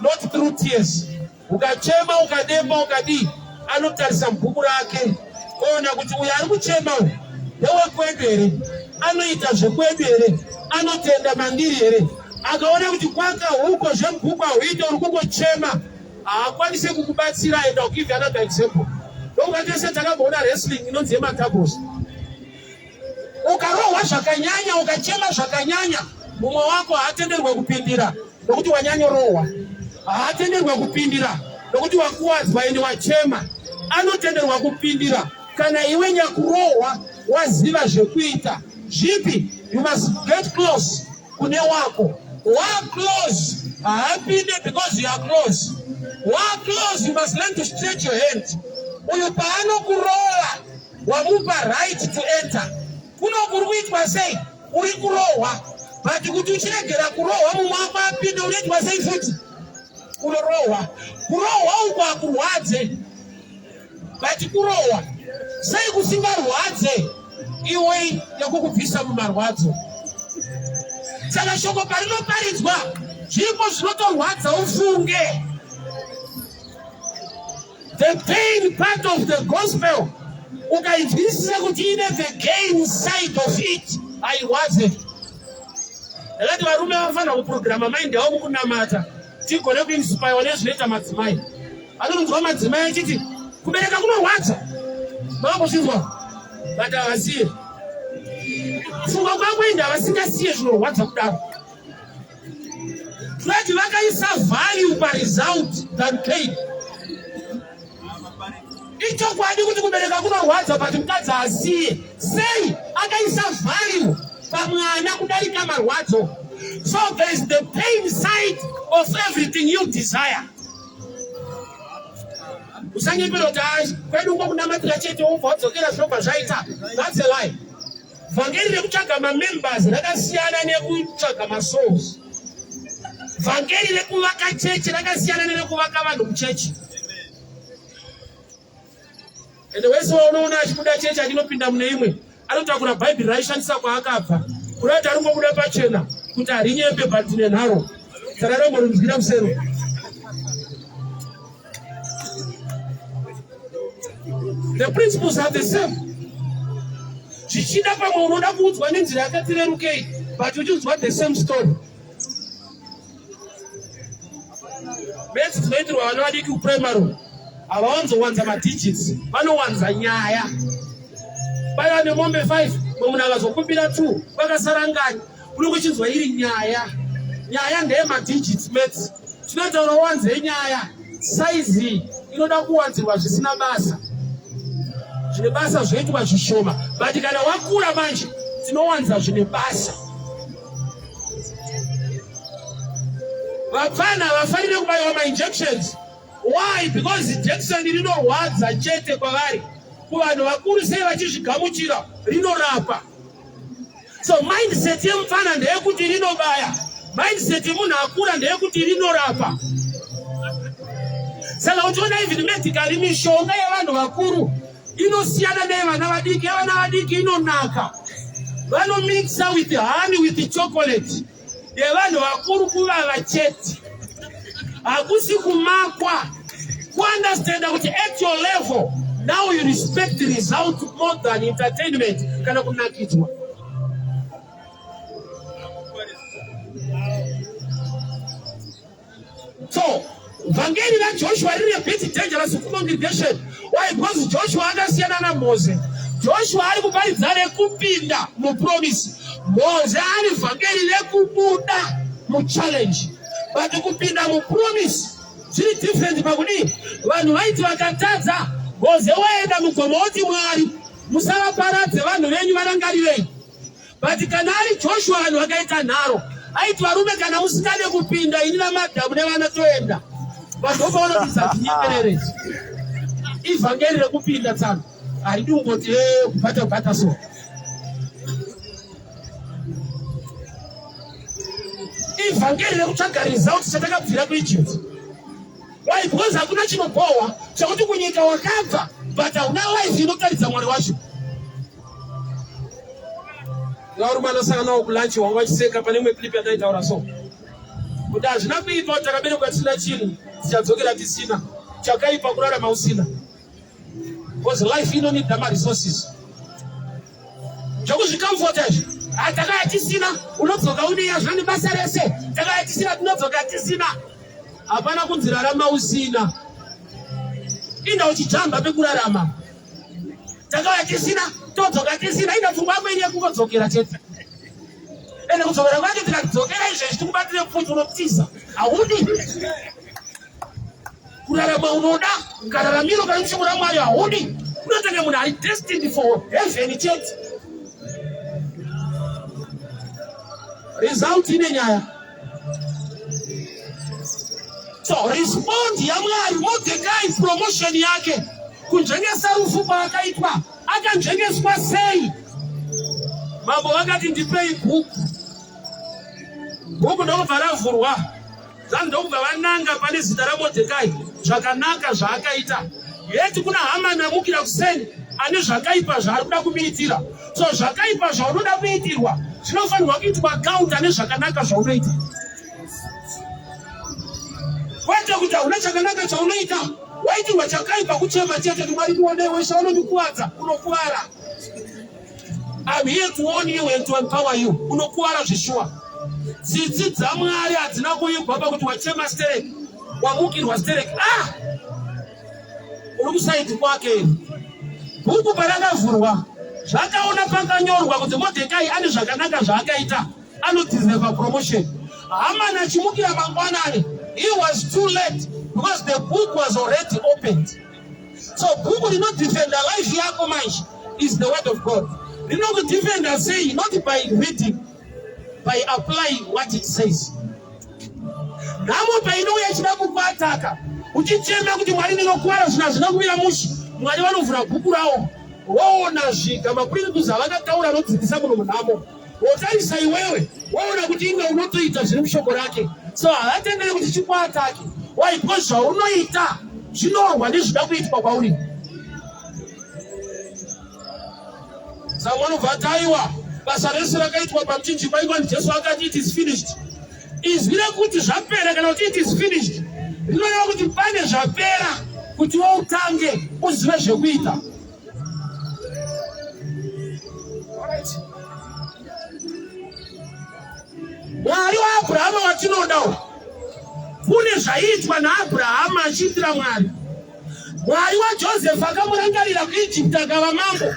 not through tears. Ukachema ukademba ukadii, anotarisa mubhuku rake oona kuti uyo ari kuchema uyu ndewekwedu here, anoita zvekwedu here, anotenda mandiri here. Akaona kuti kwaka huko zvemubhuku hauite, uri kungochema, haakwanise kukubatsira. And I'll give you another example. Ndokuva tese takamboona wrestling inonzi yematabos. Ukarohwa zvakanyanya, ukachema zvakanyanya, mumwe wako haatenderwe kupindira nokuti wanyanyorohwa. Haatenderwe kupindira nokuti wakuwadzwa ende wachema. Anotenderwa kupindira kana iwe nyakurohwa waziva zvekuita. Zvipi? You must get close kune wako. Wa close haapinde because you are close. Wa close, you must learn to stretch your hand. Uyu paanokurowa wamupa right to enter. Kuno kuri kuitwa sei? Uri kurohwa, but kuti uchiregera kurohwa mumwe wako apinde, unoitwa sei futi? Unorohwa. Kurohwa uku hakurwadze, but kurohwa sei kusingarwadze iwe yekukubvisa mumarwadzo. Saka shoko parinoparidzwa zviripo zvinotorwadza ufunge. The pain part of the gospel ukainzwisisa kuti ine the gain side of it hairwadze. Ndakati varume vafanira kuprograma mind yavo mukunamata tigone kuinspirwa nezvinoita madzimai. Anonzwa madzimai achiti kubereka kunorwadza, makuzvinzwa, but havasiye kufunga kwako ende havasingasiye zvinorwadza kudaro. Tinoti vakaisa value paresult than pain. Ichokwadi kuti kubereka kunorwadza, but mukadzi asiye sei akaisa value pamwana kudarika marwadzo. So there is the pain side of everything you desire. Usanyepera kuti kwedu uko kunamatira chete wobva wadzokera zvinobva zvaita. That's a lie. Vhangeri rekutsvaga mamembers rakasiyana nekutsvaga masouls. Vhangeri rekuvaka chechi rakasiyana nerekuvaka vanhu muchechi. Ende wese waunoona achibuda chechi achinopinda mune imwe anotakura bhaibheri raishandisa kwaakabva, kurati ari kungobuda pachena kuti harinyepe but nenharo. Saka romborinzwira musero. The principles are the same. Zvichida pamwe unoda kuudzwa nenzira yakati rerukei, but uchinzwa the same story. Maths dzinoitirwa vana vadiki kuprimary havawanzowanza madigits, vanowanza nyaya. Paiva nemombe 5, mumwe munhu akazokumbira 2, kwakasara ngani? Unenge uchinzwa iri nyaya. Nyaya ndeyemadigits maths. Tinotaura wanze nyaya, saizi inoda kuwanzirwa zvisina basa. Zvine basa zvoitwa zvishoma, but kana wakura manje tinowanza zvine basa. Vapfana havafanire kubaiwa mainjections. Why? Because injection rinorwadza chete kwavari. Kuvanhu vakuru sei vachizvigamuchira, rinorapa. So mindset yemupfana ndeyekuti rinobaya, mindset yemunhu akura ndeyekuti rinorapa. Saka uchiona even medically mishonga yevanhu vakuru inosiyana neyevana vadiki. Yevana vadiki inonaka, vanomixa with honey with chocolate. Yevanhu vakuru kuvava chete, hakusi kumakwa. Kuunderstanda kuti at your level now you respect the result more than entertainment kana kunakidzwa. So vhangeri raJoshua riri a bit dangerous kucongregation. Why? Because Joshua akasiyana naMose. Joshua ari kuparidza rekupinda mupromise, Mose ari vhangeri rekubuda muchallenge. But kupinda mupromise zviri different pakudii? Vanhu vaiti vakatadza, Mose waenda mugomo oti Mwari musavaparadze vanhu venyu, varangarirei. But kana ari Joshua vanhu vakaita nharo, aiti varume kana musingade kupinda ini namadhamu nevana toenda. Vanhu vopaona kuti satinyeperere. Ivhangeri rekupinda tsano haridi kungoti kubata bata so. Ivhangeri rekutsvaga result chatakabvira kuEgypt. Why? Because hakuna chinobhohwa chekuti kunyika wakabva but hauna life inotaridza Mwari wacho. Varume anosangana nawo kulunch wanga vachiseka pane imwe clip yataitaura so kuti hazvina kuipa kuti takaberekwa tisina chinhu tichadzokera tisina chakaipa kurarama usina because life inonida maresources zvekuzvikamfota izvi ah, takaya tisina unodzoka unei hazvina nebasa rese takaya tisina tinodzoka tisina hapana kunzi rarama usina inda uchijamba pekurarama takauya tisina todzoka tisina inda pfungwa yako iri yekungodzokera chete ende kudzokera kwacho tikadzokera izvezvi tikubatire pfuti unotiza haudi kurarama unoda kararamiro kari mushoko ramwari haudi unotenge munhu ari destined for heaven chete result ine nyaya so respond yamwari Mordecai promotion yake kunzvengesa rufu kwaakaitwa akanzvengeswa sei mambo vakati ndipei bhuku bhuku ndokubva ravhurwa Zvanzi ndokubva vananga pane zita raModhekai zvakanaka zvaakaita. Yeti kuna Hamani amukira kuseni ane zvakaipa zvaari kuda kumuitira. So zvakaipa zvaunoda kuitirwa zvinofanirwa kuitwa counter nezvakanaka zvaunoita. Kwete kuti hauna chakanaka chaunoita, waitirwa chakaipa kuchema chete kuti Mwari ndionewo Ishe vanondikuvadza, unokuvara. I'm here to warn you and to empower you. Unokuwara zveshuwa. Tsitsi dzaMwari hadzina kuigwa pakuti wachema stereki, wamukirwa stereki. Ah! Uri kusaidi kwake iri. Bhuku parakavhurwa, zvakaona pakanyorwa kuti Mordecai ane zvakanaka zvaakaita, anodeserva promotion. Haman achimukira mangwanani, he was too late because the book was already opened. So bhuku rinodefenda life yako manje is the word of God. Rinokudefenda sei? Not by reading, by applying what it says. Nhamo painouya ichida kukuataka uchichema kuti Mwari ndinokuwara zvinhu hazvina kumira mushe, Mwari vanovhura bhuku rawo voona zviga maprinciples avakataura anodzidzisa munhu munhamo wotarisa iwewe woona kuti inge unotoita zviri mushoko rake so havatendere kuti chikuatake why because zvaunoita zvinorwa nezvida kuitwa kwauri saka vanobva ati aiwa basa rese rakaitwa pamuchinjikwa ingwani jesu akati it is finished izwi rekuti zvapera kana kuti it is finished rinoreva kuti pane zvapera kuti woutange uzive zvekuita Mwari waAbhurahama watinoda uyu, kune zvaiitwa naAbhurahama achiitira Mwari. Mwari waJosefa akamurangarira kuIjipti akava mambo.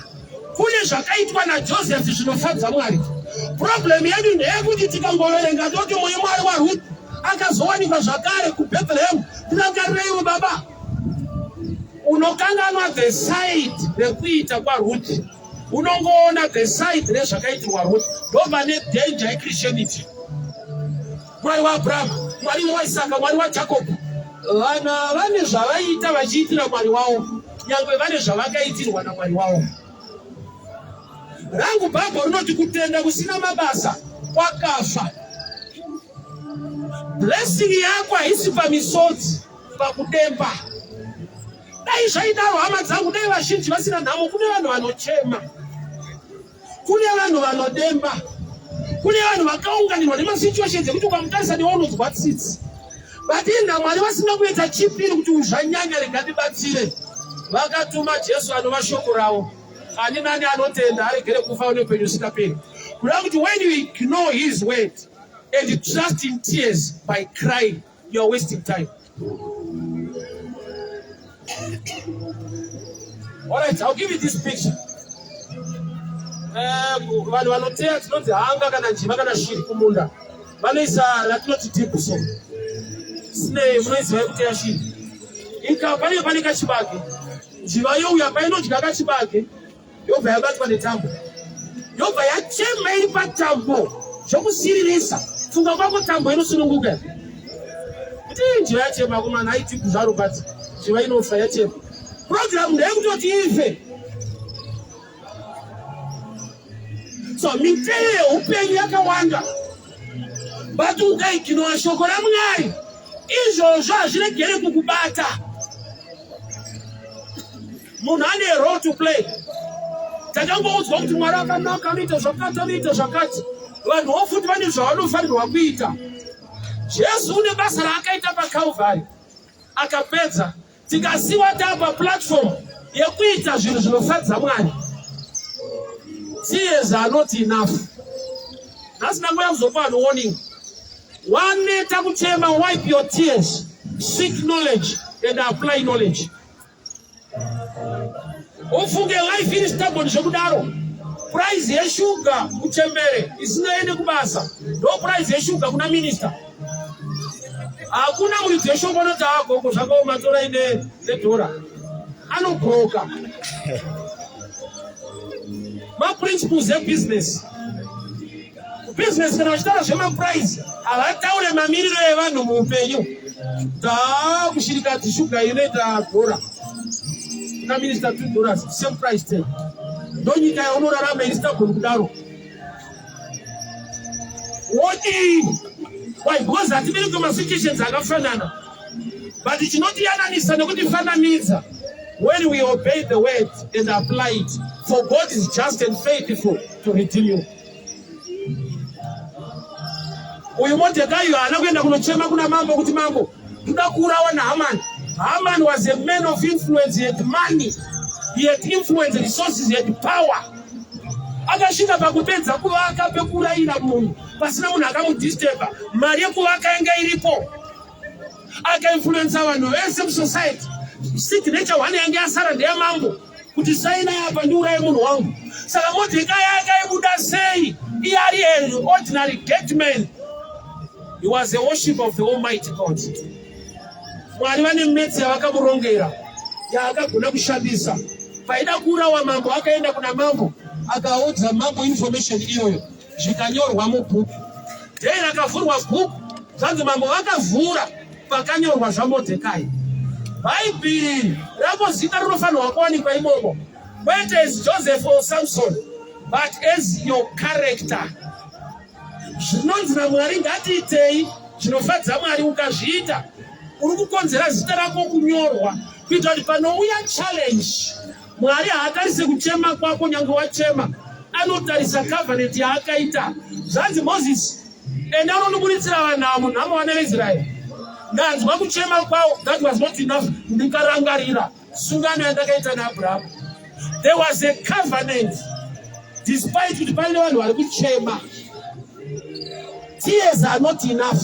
Kune zvakaitwa naJosefi zvinofadza Mwari. Problem yedu ndeyekuti tikangoverenga toti muyi Mwari waRuth akazowanikwa zvakare kuBethlehem, tirangarireiwo baba unokanganwa the side rekuita kwaRuth unongoona the side rezvakaitirwa Ruth ndopane danger yechristianity mwari waabrahama mwari waisaka mwari wajakobho vana vane zvavaiita vachiitira mwari wavo nyangwe vane zvavakaitirwa namwari wavo rangu bhabho rinoti kutenda kusina mabasa kwakafa blessing yako haisi pamisodzi pakudemba dai zvaidaro hama dzangu dai vazhinji vasina nhamo kune vanhu vanochema kune vanhu vanodemba kune vanhu vakaunganirwa nemasituations ekuti ukamutarisa newe unonzwa tsitsi but inda mwari vasina kuita chipiri kuti zvanyanya rega ndibatsire vakatuma jesu anova shoko ravo ani nani anotenda aregere kufa une upenyu usingaperi kureva kuti when you ignore his word and trust in tears by crying You are wasting time. All right, I'll give you this picture. Eh, vanhu vanoteya dzinonzi hanga kana njiva kana shiri kumunda vanoisa ratinoti deep so snare munoiziva yekuteya shiri ika pane pane kachibage njiva youya painodya kachibage yobva yabatwa netambo yobva yachema iri patambo zvokusiririsa funga kwako tambo inosununguka kuti njiva yachema komana aiti kuzvaro but njiva inofa yachema program ndeyekutoti ife so miteyo yeupenyu yakawanda. But ukaiginora shoko raMwari, izvozvo hazviregere kukubata. Munhu ane role to play. Takangoudzwa kuti Mwari akanaka, anoita zvakati, anoita zvakati. Vanhuwo futi vane zvavanofanirwa kuita. Jesu une basa raakaita paCalvary, akapedza. Tikasiwa tapa platform yekuita zvinhu zvinofadza Mwari. Tears are not enough. Nhasi ndangouya kuzopa vanhu warning. Waneta kuchema, wipe your tears, seek knowledge and apply knowledge. Ufunge life iri stubborn zvekudaro. Price yeshuga kuchembere isinaende kubasa ndo price yeshuga kuna minister. Hakuna muridzi weshoko anoti agogo zvakaoma torai nedhora. Anobroka. Maprinciples ebusiness. Business kana vachitaura zvemaprice havataure mamiriro evanhu muupenyu. Taakushirikadzi shuga inoita dhora. Kuna minister $2 same price tag. Ndonyika yaunorarama iri stubborn kudaro. Wodii? Why? Because hatimiri kumasituations akafanana. But chinotiyananisa nekutifananidza when we obey the word and apply it. For God is just and faithful to redeem you. Uyu Mordecai haana kuenda kunochema kuna mambo kuti mambo ndoda kuurawa naHaman. Haman was a man of influence, he had money, he had influence, resources, he had power. Akasvika pakupedza kuvaka pekuurayira munhu pasina munhu akamudisturba. Mari yekuvaka yanga iripo. Akainfluensa vanhu vese musociety. Signature one yange yasara ndeyamambo kuti saina apa ndiuraye munhu wangu. Saka Mordecai akaibuda sei iye ari an ordinary gateman? He was a worship of the Almighty God. Mwari vane metsi yavakamurongera yaakagona kushandisa. Paida kuurawa mambo akaenda kuna mambo akaudza mambo information iyoyo zvikanyorwa mubhuku. Dei rakavhurwa bhuku zvanzi mambo vakavhura pakanyorwa zvaMordecai. Bhaibheri rako zita rinofanirwa kuwanikwa imomo, kwete as Joseph or Samson, but as your character. Zvinonzi naMwari ngatiitei zvinofadza Mwari. Ukazviita uri kukonzera zita rako kunyorwa, kuita kuti panouya challenge Mwari haatarise kuchema kwako nyange wachema, anotarisa covenant yaakaita. Zvanzi Moses, enda unondiburitsira vanhu avo munhamo vana veIsraeri. Ndanzwa kuchema kwavo, that was not enough. Ndikarangarira sungano yandakaita naAbrahamu. There was a covenant despite kuti paine vanhu vari kuchema. Tears are not enough.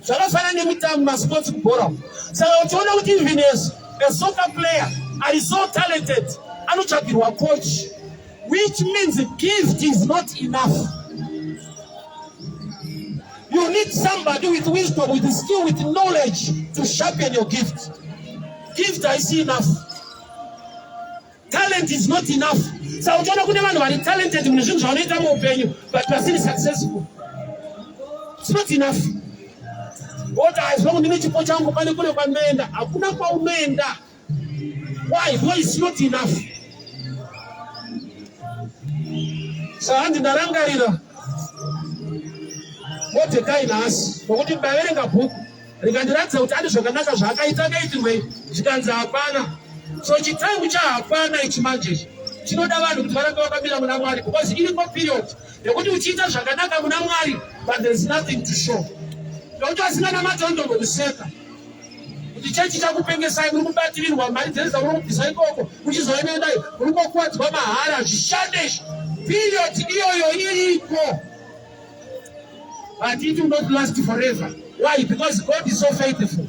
Zvakafanana nemitambo masports kubhora. Saka uchiona kuti even as a soccer player ari so talented anotsvagirwa coach, which means gift is not enough. You need somebody with wisdom, with skill, with knowledge to sharpen your gift. Gift haisi enough. Talent is not enough. Saka uchiona kune vanhu vari talented mune zvinhu zvavanoita muupenyu but vasiri successful. It's not enough. Woti aizwa ndine chipo changu pane kure kwandinoenda. Hakuna kwaunoenda. Why? Because it's not enough. Saka hanzi ndarangarira Mordecai nhasi nokuti ndaverenga bhuku rikandiratidza kuti ane zvakanaka zvaakaita akaitirwei, zvikanzi hapana. So chitaimu chahapana ichi manje ichi chinoda vanhu kuti varambe vakamira muna Mwari, because iriko period yekuti uchiita zvakanaka muna Mwari but there is nothing to show, nokuti vasinganamati vanotombokuseka kuti chechi chakupengesai, muri kubatirirwa mari dzese muri kubvisa ikoko muchizoenendai muri kungokuwadzwa mahara, zvishande izvi. Period iyoyo iriko, but it will not last forever. Why? Because God is so faithful.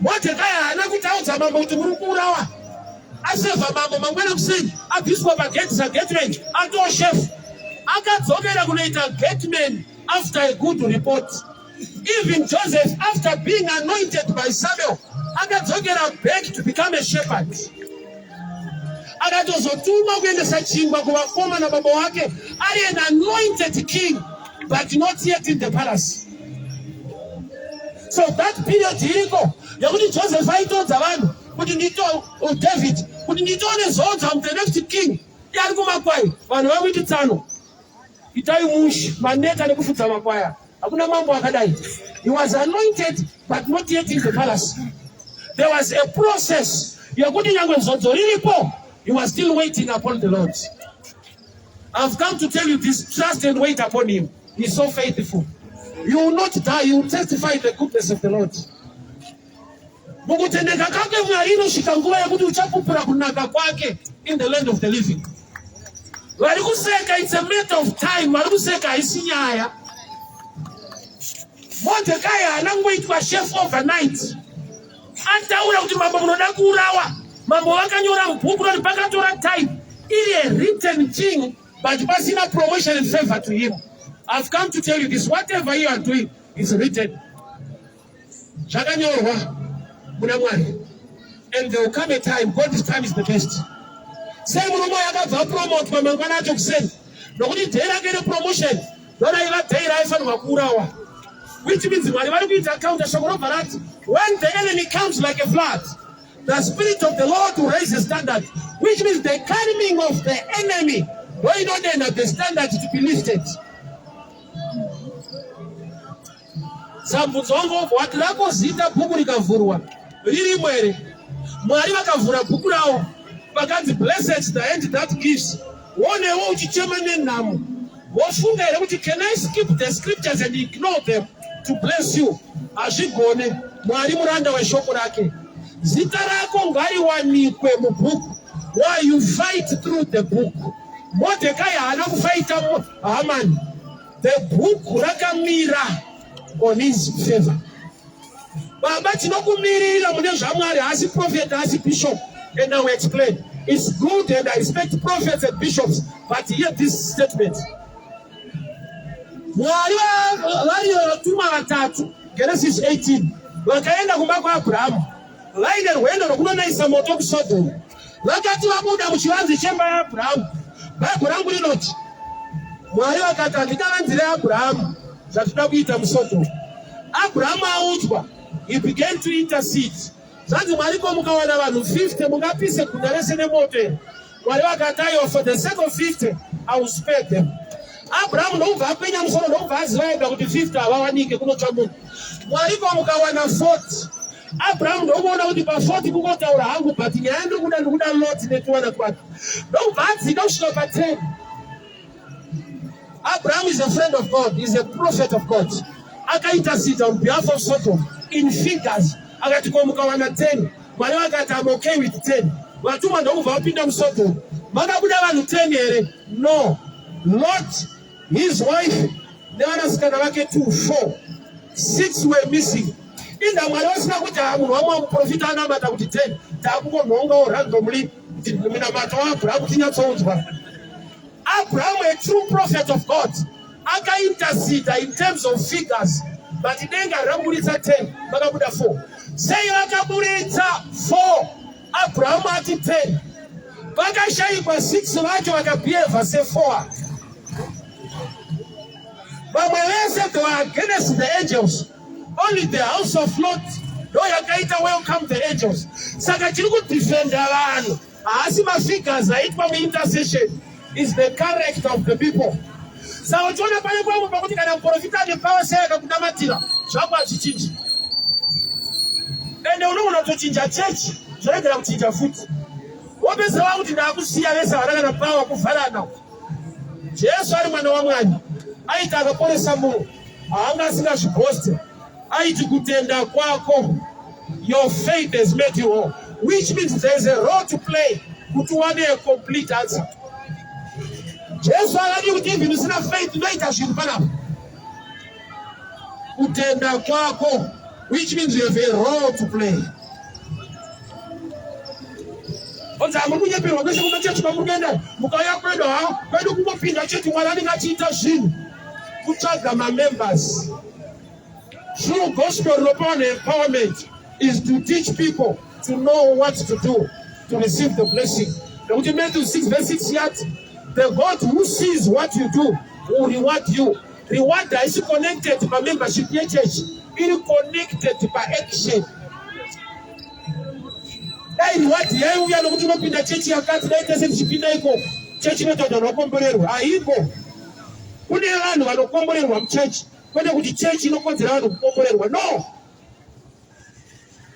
Mordecai haana kutaudza mambo kuti muri kuurawa. Aseva mambo mangwana kuseni abviswa pagate sagateman atoo chef. Akadzokera kunoita gateman after a good report. Even Joseph, after being anointed by Samuel, akadzokera back to become a shepherd. Akatozotumwa kuendesa chingwa kuvakoma nababa wake ari an anointed king but not yet in the palace. So that period iriko yekuti Joseph aitodza vanhu kuti ndito David kuti nditone zodza the next king ari kumakwai, vanhu vakuiti tsano itai mushe maneta nekufudza makwaya. Hakuna mambo akadai. He was anointed but not yet in the palace. There was a process yekuti nyangwe zodzo riripo, he was still waiting upon the Lord. I've come to tell you this, trust and wait upon him. He's so faithful. You will not die, you will testify the goodness of the Lord. Mukutendeka kwake Mwari inosvika nguva yekuti uchapupura kunaka kwake in the land of the living. Vari kuseka, it's a matter of time. Vari kuseka haisi nyaya. Mordecai haana kungoitwa chef overnight. Ataura kuti mambo munoda kuurawa. Mambo vakanyora mubhuku roti pakatora time iri a written thing but pasina promotion and favor to him. I've come to tell you this, whatever you are doing is written. Zvakanyorwa muna Mwari. And there will come a time, God's time is the best. Sei murume uyu akabva apromotwa mangwana acho kuseni nokuti day rake repromotion ndoraiva day raaifanirwa kuurawa, which means Mwari vari kuita counter. Shoko robva rati when the enemy comes like a flood, the Spirit of the Lord will raise the standard, which means the coming of the enemy ndoinodenha the standard to be lifted. Samubvunzo wangu wobva wati rako zita bhuku rikavhurwa ririmo here? Mwari vakavhura bhuku ravo pakanzi blessed the hand that gives. Wonewo uchichema nenhamo, wofunga here kuti can I skip the scriptures and ignore them to bless you? Hazvigone. Mwari muranda weshoko rake. Zita rako ngariwanikwe mubhuku. Why you fight through the book. Mordecai haana kufaita Haman. The book rakamira on his favor. Baba tinokumirira mune zvaMwari, haasi prophet, haasi bishop. And I will explain. It's good and I respect prophets and bishops, but hear this statement. Mwari vari vatumwa vatatu, Genesis 18, vakaenda kumba kwaAbrahamu vaine rwendo rwokunonaisa moto kuSodhomu. Vakati vabuda muchivanze chemba yaAbrahamu, Bhaibheri rangu rinoti Mwari vakati handingavanzire Abrahamu zvatinoda kuita muSodhomu. Abrahamu audzwa, he began to intercede. Zvanzi Mwari ko mukawana vanhu 50 mungapise guta rese nemoto here? Mwari vakati aiwa, for the sake of 50 I will spare them. Abrahamu ndokubva akwenya musoro ndokubva aziva ega kuti 50 havawanike kunotsva munhu. Mwari ko mukawana 40 Abrahamu ndokuona kuti pa 40 kungotaura hangu but nyaya ndikuda ndikuda Lot netuwana twake. Ndokubva adzika kusvika pa 10. Abraham is a friend of God, he's a prophet of God. Akaita sita on behalf of Sodom in figures. Akati ko mukawana 10. Mwari vakati I'm okay with 10. Vatumwa ndokubva vapinda muSodom. Makabuda vanhu 10 here? No. Lot, his wife, nevanasikana vake 2, 4. 6 were missing. Inda Mwari vasina kuti munhu wamwe muprofita anamata kuti 10. Takungonhongawo randomly kuti minamato waAbraham tinyatsoudzwa. Abraham, a true prophet of God, akainterceda in terms of figures, but denga rakaburitsa 10, vakabuda 4. Sei vakaburitsa 4? Abraham ati 10. Vakashayikwa 6 vacho vakabehave se4. Vamwe vese they were against the angels. Only the house of Lot ndo yakaita welcome the angels. Saka chiri kudefenda vanhu haasi mafigures aitwa muintercession, is the character of the people. Saka uchiona pane pamwe pakuti kana muprofita ane power sei akakunamatira zvako hazvichinji, ende unogona kutochinja chechi zvoregera kuchinja futi, wopedzera wakuti ndakusiya vese havana kana power kuvharana. Jesu ari mwana waMwari aiti akaporesa munhu haanga asingazvibhoste, aiti kutenda kwako, your faith has made you whole, which means there is a role to play kuti uwane a complete answer. Jesu akadi kuti even usina faith unoita zvinhu panapa, kutenda kwako, which means you have a role to play. Onzi hamuri kunyeperwa kwese kumachechi kwamuri kuenda, mukauya kwedu ha kwedu kungopinda chete Mwari anenge achiita zvinhu kutsvaga mamembers. True gospel rinopa vanhu empowerment is to teach people to know what to do to receive the blessing. Nekuti Matthew 6 verse 6 yati the God who sees what you do will reward you. Reward haisi connected pamembership yechechi, iri connected paaction. Dai reward yaiuya nokuti unopinda chechi yakati, dai tese tichipinda ikoko, chechi inoita kuti vanhu vakomborerwe. Haiko. Kune vanhu vanokomborerwa muchechi. Kwete kuti chechi inokodzera vanhu kukomborerwa. No,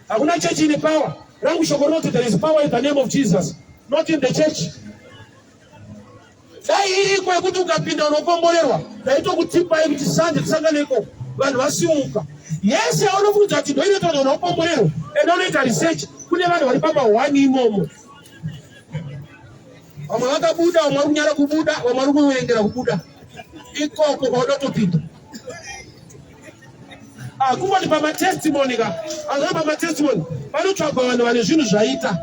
hakuna chechi ine power. Rangu shoko rinoti there is power in the name of Jesus, not in the church. Dai iriko yekuti ukapinda unokomborerwa, ndaitokutipai kuti sande tisangane ikoko, vanhu vasimuka. Yese yaunofunga kuti ndoinoita kuti vanhu vakomborerwe, enda unoita research. Kune vanhu vari pamahwani imomo, vamwe vakabuda, vamwe vari kunyara kubuda, vamwe vari kuverengera kubuda ikoko kwaunotopinda. Ah, kungoti pamatestimony ka, azva pamatestimony panotsvagwa vanhu vane zvinhu zvaita.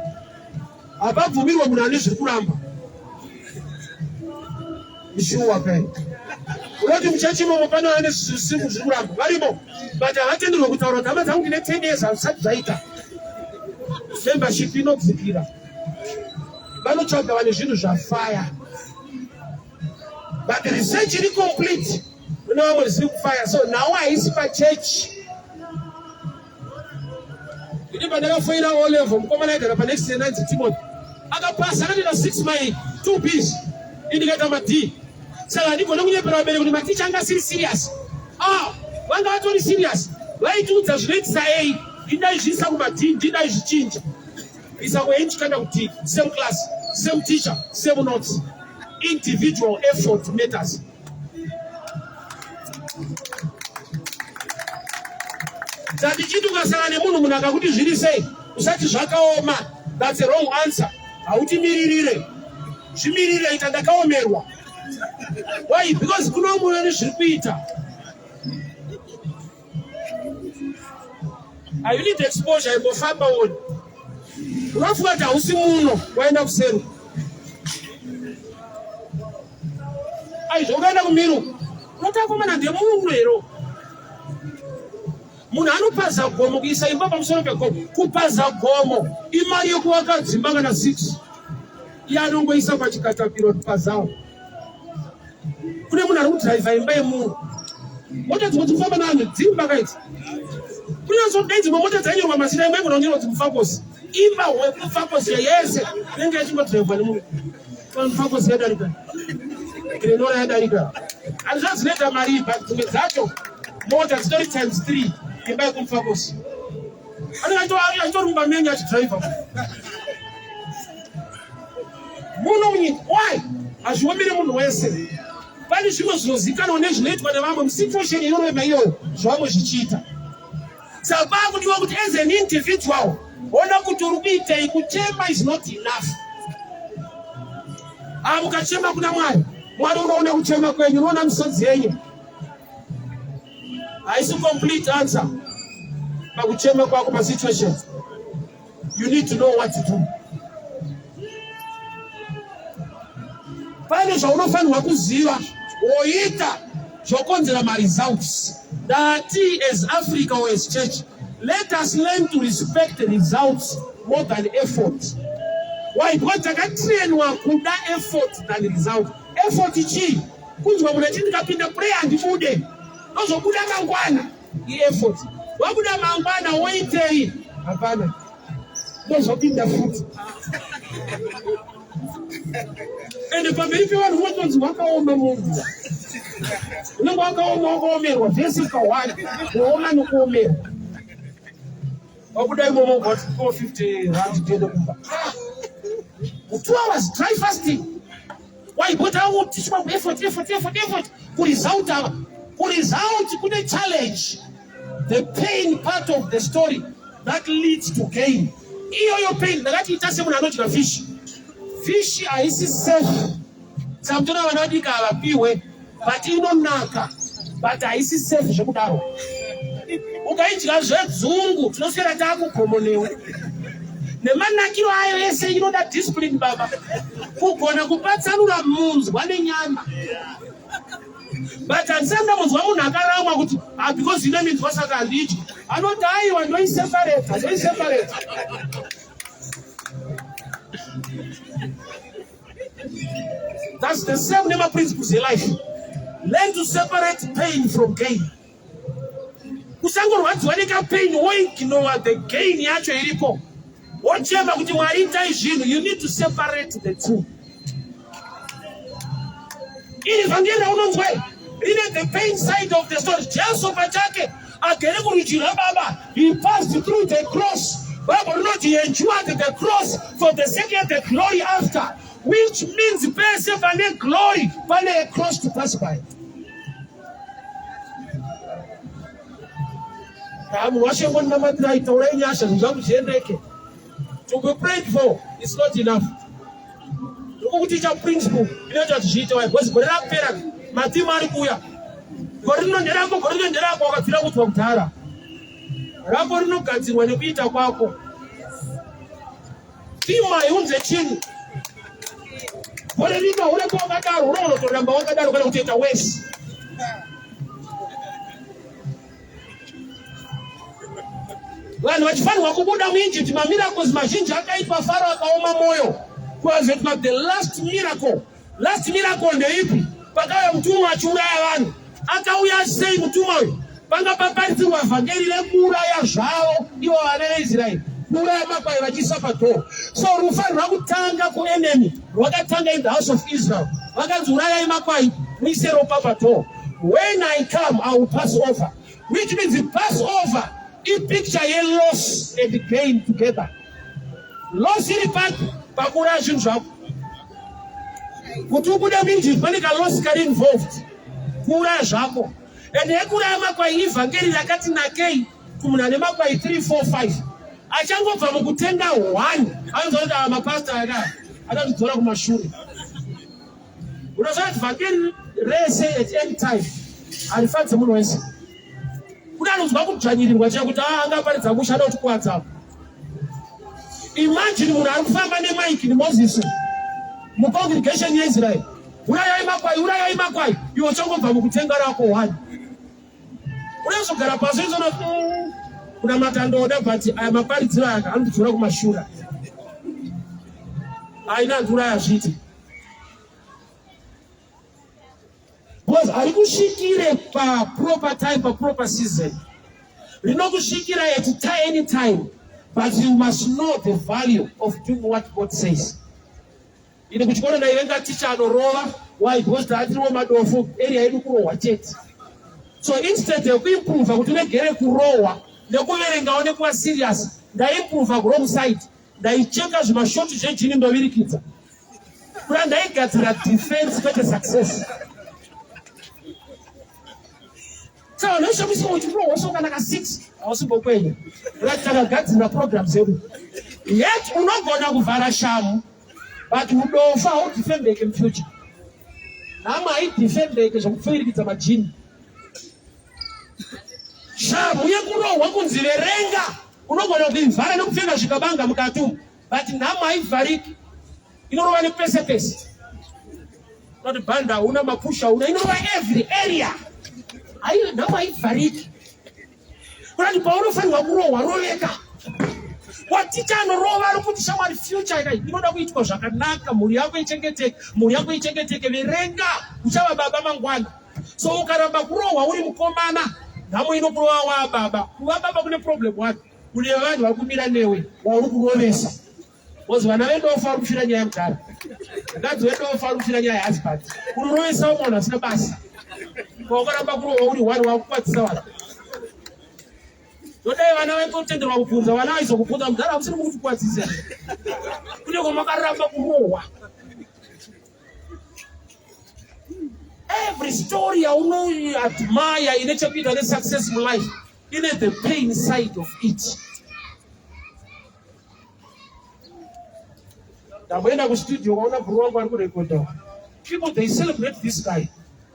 Hapabvumirwe munhu ane zviri kuramba. Shuwa kai. Unoti muchechi imomo pane vane zvinhu zviri kuramba varimo, but havatenderwe kutaura kuti hama dzangu ndine 10 years hazvisati zvaita. Membership inodzikira. Vanotsvaga vane zvinhu zvafaya. But research iri complete. Kune vamwe zvisiri kufaya. So nhau haisi pachechi. Ini pandakafoira O level mukomana aigara panext year nanzi Timothy akapasa akatoita 6 my 2 Bs ini ndikaita ma D. Saka handigone kunyepera vabereki kuti maticha anga asiri serious. Ah, vanga vatori serious. Vaitiudza zvinoitisa A, ini ndaizviisa kuma D, D ndaizvichinja. Isa ku A ndichikanda ku D, same class, same teacher, same notes. Individual effort matters. Satichiti ukasara nemunhu munhu akakuti zviri sei usati zvakaoma, that's a wrong answer. Hautimiririre, zvimirire, ita ndakaomerwa. Why? Because kuno umwe nezviri kuita. Ah, you need exposure, imbofamba uone. Unofunga kuti hausi muno, waenda kuseri. Aizvo ukaenda kumiru, unoti akomana ndemuno here? Munhu anopaza gomo kuisa imba pamusoro pegomo. Kupaza gomo imari yekuvaka dzimba kana 6. Iye anongoisa pachikatapiro pazawo. Kune munhu ari kudhiraivha imba yemunhu. Mota dzimwe dzikufamba navanhu dzimba kaidzi. Kunyatso dai dzimwe mota dzainyorwa mazita imwe igona kunyorwa kuti Mufakosi. Imba hwekuMufakosi yese inenge yachingodhiraivhwa nemunhu. Mufakosi yadarika. Grenora yadarika. Handizvo dzinoita mari but dzimwe dzacho mota dzitori times 3 imba yekuMufakosi. Anenge achitori mumba menyu achidhiraivha. Muno munyika. Why? Hazviomere munhu wese. Pane zvimwe zvinozikanwa nezvinoitwa nevamwe musituation inorema iyoyo zvavamwe zvichiita. Saka pakudiwa kuti as an individual ona kuti uri kuitei. Kuchema is not enough. Ah, mukachema kuna Mwari, Mwari unoona kuchema kwenyu, unoona misodzi yenyu. Haisi complete answer pakuchema kwako pasituation. You need to know what to do. Pane zvaunofanirwa kuziva woita zvokonzera maresults. Ndati as Africa or as church, let us learn to respect the results more than effort. Why? Because takatrainwa kuda effort than result. Effort chii? Kunzwa munhu achiti ndikapinda prayer handibude, ndozobuda mangwana. Ieffort. Wabuda mangwana woitei? Hapana, ndozopinda futi. Ende pamberi pevanhu votonzi wakaoma munhu, unenge wakaoma, wakaomerwa vhesi kawani, kuoma nokuomerwa. Wabuda imomo got 450 rand tiende kumba. 2 hours dry fasting. Waibota utichwa effort, effort, effort, effort. Kuresult ava. Kuresult kune challenge. The pain part of the story that leads to gain. Iyoyo pain ndakati ita semunhu anodya fish. Fish haisi safe. Saka mutoona vana vadiki havapiwe but inonaka but haisi safe zvekudaro. Ukaidya zvedzungu tinoswera takugomo newe. Nemanakiro ayo ese inoda discipline baba. Kugona kupatsanura munzwa nenyama. But handisati ndambonzwa munhu akaramwa kuti ah, because ine minzwa saka handidyi. Anoti aiwa ndoiseparate, ndoiseparate. That's the same nema principles elife. Learn to separate pain from gain. Usangorwadziwa nekapain woignore the gain yacho iripo. Wochema kuti Mwari itai zvinhu. You need to separate the two. Iri vhangeri raunonzwa iri. Rine the pain side of the story. Jesu pachake agere kurudyi rwababa, he passed through the cross. Bible rinoti he endured the cross for the sake of the glory after, which means pese pane glory pane a cross to pass by. Munhu washe ngonamatirai, taurai nyasha, zvinhu zvangu zviendeke. To be prayed for is not enough. Ndokukuticha principle inoita kuti zviite wai because gore rakupera matimu ari kuuya. Gore rino nderako, gore rino nderako, wakabvira kudzwa kudhara. Rako rinogadzirwa nekuita kwako. Timu haiunze chinhu. Gore rino uramba wakadaro, unotoramba wakadaro kana kutoita wesi. Vanhu vachifanirwa kubuda muEgypt, mamiracles mazhinji akaitwa, Faro akaoma mwoyo. Kuazoitwa the last miracle. Last miracle ndeipi? Pakauya mutumwa achiuraya vanhu. Akauya sei mutumwa uyu? Panga paparidzirwa vhangeri rekuuraya zvavo ivo vana veIsraeri, kuuraya makwai vachiisa padhoo. So rufa rwakutanga kuenemy rwakatanga in the house of Israel. Vakanzi urayai makwai muise ropa padhoo. When I come, I will pass over. Which means pass over ipicture yeloss and gain together. Loss iri papi? Pakuuraya zvinhu zvako. Kuti ubude muEgypt pane kaloss kari involved. Kuuraya zvako. And yekuuraya makwai ivhangeri rakati nakei kumunhu ane makwai 3, 4, 5. Achangobva mukutenga 1 anonzwa kuti ava mapasta aka akatidzora kumashure. Unoziva kuti vhangeri rese at any time harifadzi munhu wese. Kune anonzwa kudzvanyirirwa chaiyo kuti ah, angaparidza musha anoda kutikwadza. Imagine munhu ari kufamba nemaiki neMoses mucongregation yeIsrael, urayai makwai, urayai makwai, iwe uchangobva mukutenga rako one. Unozogara pasi uchizoona kunamata ndoda, but aya maparidziro aya anotidzora kumashura. Aina andiuraya zviiti. Because harikusvikire paproper time, paproper season. Rinokusvikira at any time, but you must know the value of doing what God says. Ini kuchikoro ndaivenga ticha anorova. Why? Because taatiriwo madofo, area yedu kurohwa chete. So instead yekuimprova kuti uregere kurohwa nekuverengawo nekuva serious, ndaiimprova wrong side. Ndaicheka zvimashoti zvejini ndovirikidza. Kuda ndaigadzira defense kwete success. Saka vanhu vaishamisa kuti kurohwa so kana ka 6 hausimbokwenya. Right, takagadzira program dzedu. Yet unogona kuvhara shamu but udofa haudefendeke mufuture. Nhamo haidefendeke zvekupfuirikidza majini. Shamu yekurohwa kunzi verenga unogona kuivhara nekupfeka zvikabanga mukati umu, but nhamo haivhariki, inorova nepese pese. Unoti bhanda hauna, mapusha hauna, inorova every area. Nhamo haivhariki. Kunati paunofanirwa kurohwa roveka. Waticha anorova ari kuti shamwari, future ina inoda kuitwa zvakanaka, mhuri yako ichengeteke, mhuri yako ichengeteke, verenga, uchava baba mangwana. So ukaramba kurohwa uri mukomana, nhamo inokurova waa baba. Kuva baba kune problem one, kune vanhu vari kumira newe wauri kurovesa. Because vana vedofa vari kufira nyaya yemudhara, mukadzi wedofa ari kufira nyaya yehusband. Unorovesa umwe vanhu vasina basa. Paukaramba kurohwa uri one wakukwadzisa vanhu. Dodai vana vaitotenderwa kubvunza, vana vaizokubvunza mudhara hamusiri mukutikwadzisa. Kune kwamakaramba kurohwa. Every story yaunoadmire ine chekuita nesuccess mulife ine the pain side of it. Ndamboenda kustudio kwaona bhuru wangu ari kurekodha. People, they celebrate this guy.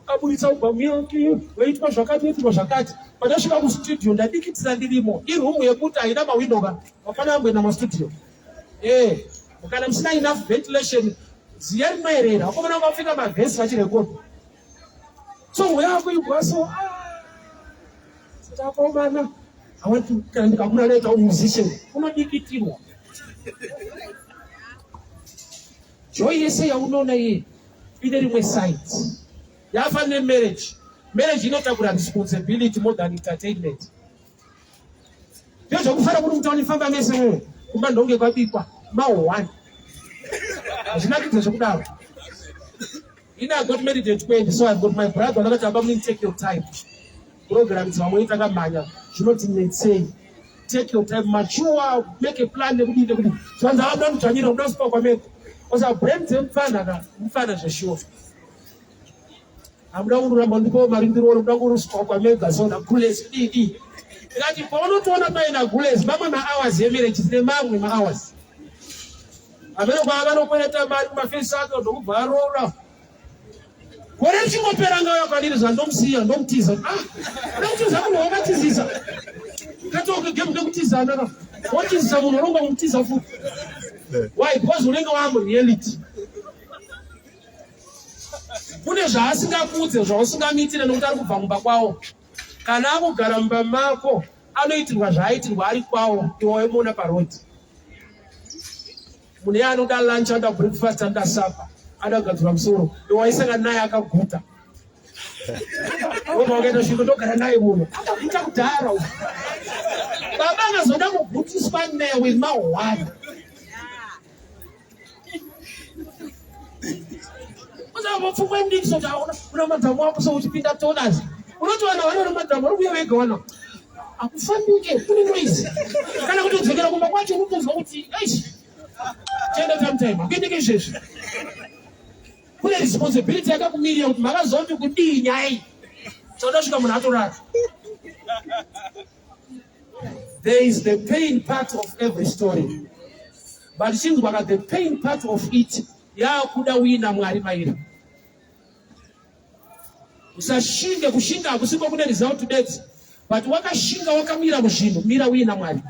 Aburitsa album yake, waitwa zvakati, waitwa zvakati. Pandasvika kustudio ndadikitira ndirimo. Iroom yekuti haina mawindo ka. Wafana amboenda mastudio. Kana musina enough ventilation, ziya rinoerera. Vakomana vakapfeka mavhesi vachirekodha. So mweya wako ibwa so takomana. I want to kana ndikakura ndaita musician. Unodikitirwa. Joy yese yaunoona iye ine rimwe side. Yafa nemarriage. Marriage inotakura responsibility more than entertainment. Ndezvekufara kuti mutauni famba mese wewe kumba ndonge kwabikwa ma one. Hazvinakidze zvekudaro. Ini I got married at 20, so I've got my brother ndakati aba munini take your time. Program dzavamwe takamhanya zvinoti netsei. Take your time, mature, make a plan nekudii nekudii. Zvanzi abuda kudzvanyira kuda kusipa kwameko. Osa brain dzemupfana ka, mupfana zveshuwa. Amuda kuramba ndipo mari ndiroore kuda kuruswa kwamega so na gules dii dii. Ndikati paunotoona paina gules mamwe ma hours yemarriage tine mamwe ma hours. Amene kwa vanokwereta mari kumafesi ake ndokubva aroora. Gore richingopera ngauya kwandiri zvandomusiya ndomutiza. Ah, ndokutiza munhu wakatizisa. Katoke game kekutizana ka. Wotizisa munhu unonga kumutiza futi. Why? Because unenge wamu reality. Kune zvaasingakuudze zvausingamuitire nokuti ari kubva kumba kwawo. Kana akugara mumba mako anoitirwa zvaaitirwa ari kwawo iwe waimuona paroad. Munhu iye anoda lunch, anoda breakfast, anoda supper, anoda kugadzirwa musoro. Iwe waisangana naye akaguta. Wobva wakaita sviko ndogara naye muno. Akaguta kudhara. Baba akazoda kugutiswa newe mahwani. Pfungwa mudiki soti una madhamu wako so uchipinda tonas unoti vana vana madhamu vari kuuya vega wana akufambike kune noise kana kuti udzokera kumba kwacho unotonzwa kuti eish chienda tamtime akuendeke izvezvi kune responsibility yakakumirira kuti makazoti kudii nyai chaudasvika munhu atorara. There is the pain part of every story. But chinzwa ka the pain part of it yakuda uina Mwari mairi. Usashinge kushinga hakusiko kune result bedzi. But wakashinga wakamira muzvinhu, mira uina Mwari.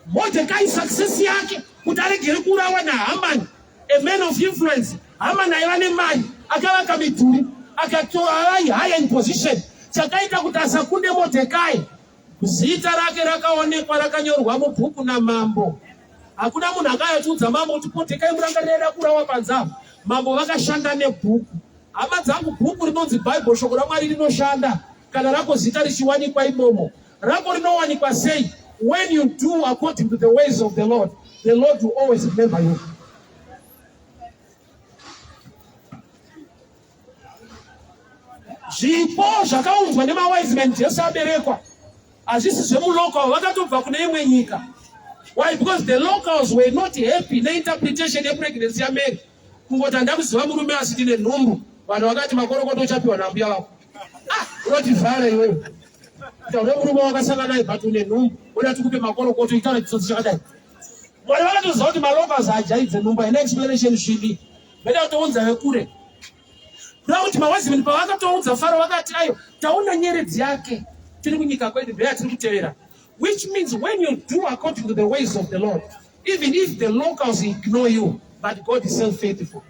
Mordecai success yake kuti aregere kuurawa naHamani, a man of influence. Hamani aiva nemari, akavaka midhuri, akatova high in position. Chakaita kuti asakunde Mordecai, zita rake rakaonekwa rakanyorwa mubhuku namambo. Hakuna munhu akayatiudza mambo kuti Mordecai murangarire aida kuurawa panze apa. Mambo vakashanda nebhuku. Hama dzangu, bhuku rinonzi Bible, shoko raMwari rinoshanda kana rako zita richiwanikwa imomo. Rako rinowanikwa sei? When you do according to the ways of the Lord, the Lord will always remember you. Zvipo zvakaunzwa nemawise men Jesu aberekwa hazvisi zvemulocal, vakatobva kune imwe nyika. Why? Because the locals were not happy neinterpretation yepregnancy yaMary. Kungoti handida kuziva murume asi ndine nhumbu. Vanhu vakati makorokoto uchapiwa nambuya vako. Ah, unotivhara iwewe. Taura murume wakasangana naye but une nhumbu. Unoda tikupe makorokoto itaura chitsotsi chakadai. Mwari vakatoziva kuti malocals hajaidze nhumbu haina explanation svidi. Vaida kutounza vekure. Kuda kuti mawazimeni pavakatoudza Faro vakati ayo taona nyeredzi yake tiri kunyika kwedu ndoya tiri kutevera. Which means when you do according to the ways of the Lord, even if the locals ignore you, but God is still faithful.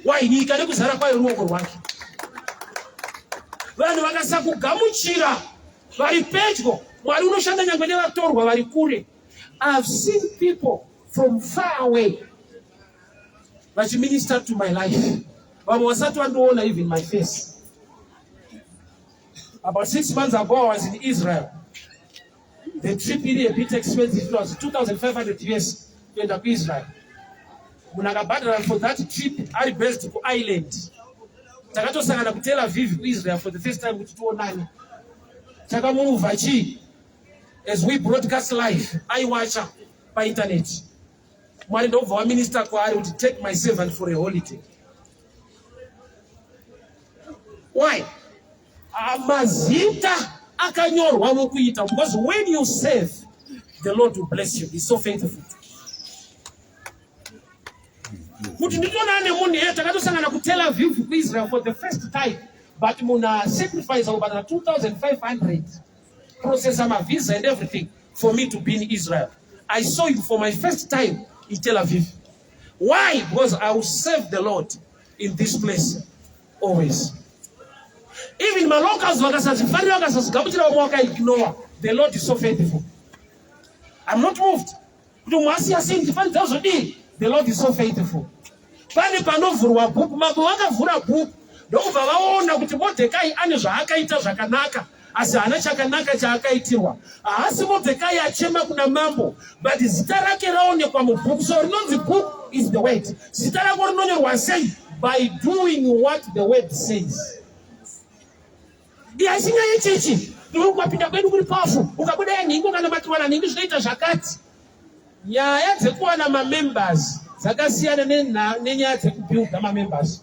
Why? Nyika nekuzara kwayo ruoko rwake. Vanhu vakasakugamuchira vari pedyo, Mwari unoshanda nyangwe nevatorwa vari kure. I've seen people from far away vachiminister to my life. Vamwe vasati vandiona even my face. About 6 months ago I was in Israel. The trip iri a bit expensive. It was 2,500 US kuenda kuIsrael. Munhu akabhadhara for that trip ari based kuIreland. Takatosangana kuTel Aviv kuIsrael for the first time kuti tionane. Takamuvha chii? As we broadcast live, aiwacha painternet. Mwari ndobva waminister kwaari kuti take my servant for a holiday. Why? Mazita akanyorwa vokuita because when you serve the Lord will bless you. He's so faithful. Kuti nditonana nemunhu iye takatosangana kuTel Aviv kuIsrael for the first time but munhu asacrifice kubhadhara 2500 processa mavisa and everything for me to be in Israel. I saw him for my first time in Tel Aviv. Why? Because I will serve the Lord in this place always. Even my locals vakasazvifarira vakasazvigamuchira vamwe vakaignore. The Lord is so faithful. I'm not moved. Kuti umwe asiya sei ndifanidza kuzodii? The Lord is so faithful. Pane panovhurwa bhuku, mambo vakavhura bhuku ndokubva vaona kuti Mordecai ane zvaakaita zvakanaka. Asi haana chakanaka chaakaitirwa. Haasi Mordecai achema kuna mambo, but zita rake raonekwa mubhuku. So rinonzi book is the word. Zita rako rinonyorwa sei? By doing what the word says. Iyi haisi nyaya yechechi. Iwe ukapinda kwedu kuri powerful, ukabuda yanhingi ukanamatirwa nanhingi zvinoita zvakati. Nyaya dzekuwana mamembers dzakasiyana nenyaya dzekubuilda mamembers.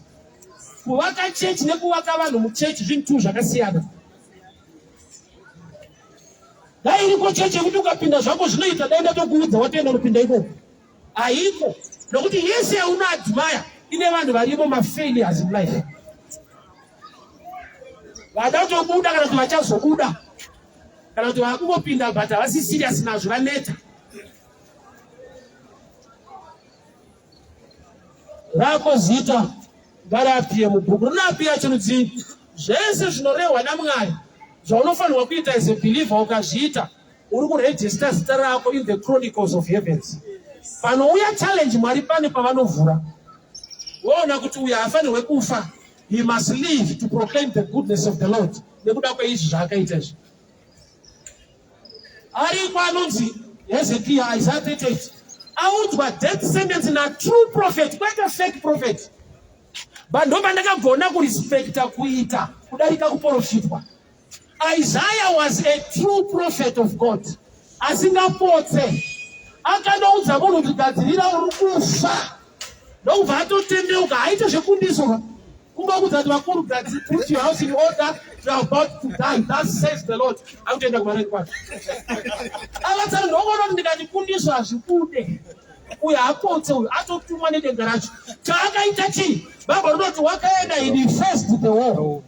Kuvaka chechi nekuvaka vanhu muchechi zvinhu tu zvakasiyana. Dai iriko chechi yekuti ukapinda zvako zvinoita, dai ndatokuudza watoenda unopinda ikoko. Haiko, nokuti yese yaunoadmire ine vanhu varimo mafailures in life vada kutobuda kana kuti vachazobuda kana kuti vakungopinda but havasi serious nazvo vaneta. Rako zita ngariapiye mubhuku rinoapiya chirudzii? Zvese zvinorehwa naMwari zvaunofanirwa kuita as a believer ukazviita uri kuregister zita rako in the chronicles of heavens. Panouya challenge Mwari pane pavanovhura woona kuti uyu haafanirwe kufa, he must live to proclaim the goodness of the Lord nekuda kweizvi zvaakaita izvi. Ariko anonzi Hezekiah, Isaiah 38 audzwa death sentence na true prophet kwete fake prophet. But ndopandakagona kurespecta kuita kudarika kuprofitwa. Isaiah was a true prophet of God asingapotse. Akanoudza munhu kuti gadzirira uri kufa, ndokubva atotendeuka. Haite zvekundiso kungokuudza kuti vakuru gadzi put your house in order, you are about to die, thus says the Lord. Akutoenda kumareni kwake avatsari. Ndokuona kuti ndikati kundiso hazvibude, uyu haapotse, uyu atotumwa nedenga racho. Chaakaita chii? Baba rinoti wakaenda, he faced the war,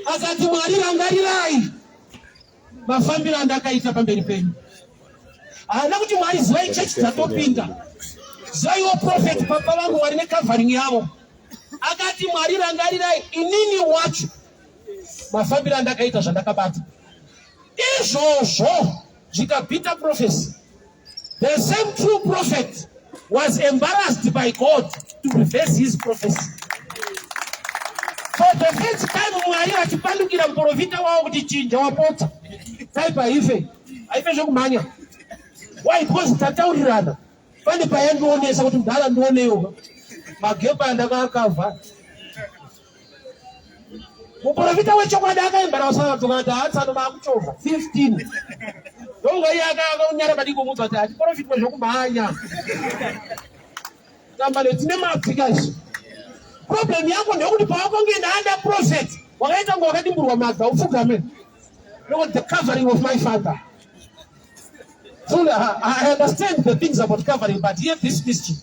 akati Mwari rangarirai mafambiro andakaita pamberi penyu. Haana kuti Mwari zivai chechi dzatopinda, zivaiwo prophet papa vangu vari necovering yavo. Akati Mwari rangarirai inini wacho mafambiro andakaita zvandakabata izvozvo zvikabhita prophecy. The same true prophet was embarrassed by God to reverse his prophecy. For the first time Mwari vachipandukira muprofita wavo kuti chinja wapotsa. Type haife. Haife zvekumhanya. Why? Because tataurirana. Pane payandionesa kuti mudhara ndionewo. Magepa andakakavha. Muprofita wechokwadi akaembera vasana kuti haatsano maakuchovha 15. Ndonga iye akanyara madiki kumuudza kuti hatiprofitwe zvekumhanya. Tamba tine mabvi guys. Problem yako ndeyekuti pawakangoenda under prophet wakaita kunge wakadimburwa mabvi upfugame. Look at the covering of my father. So I understand the things about covering, but here this mystery.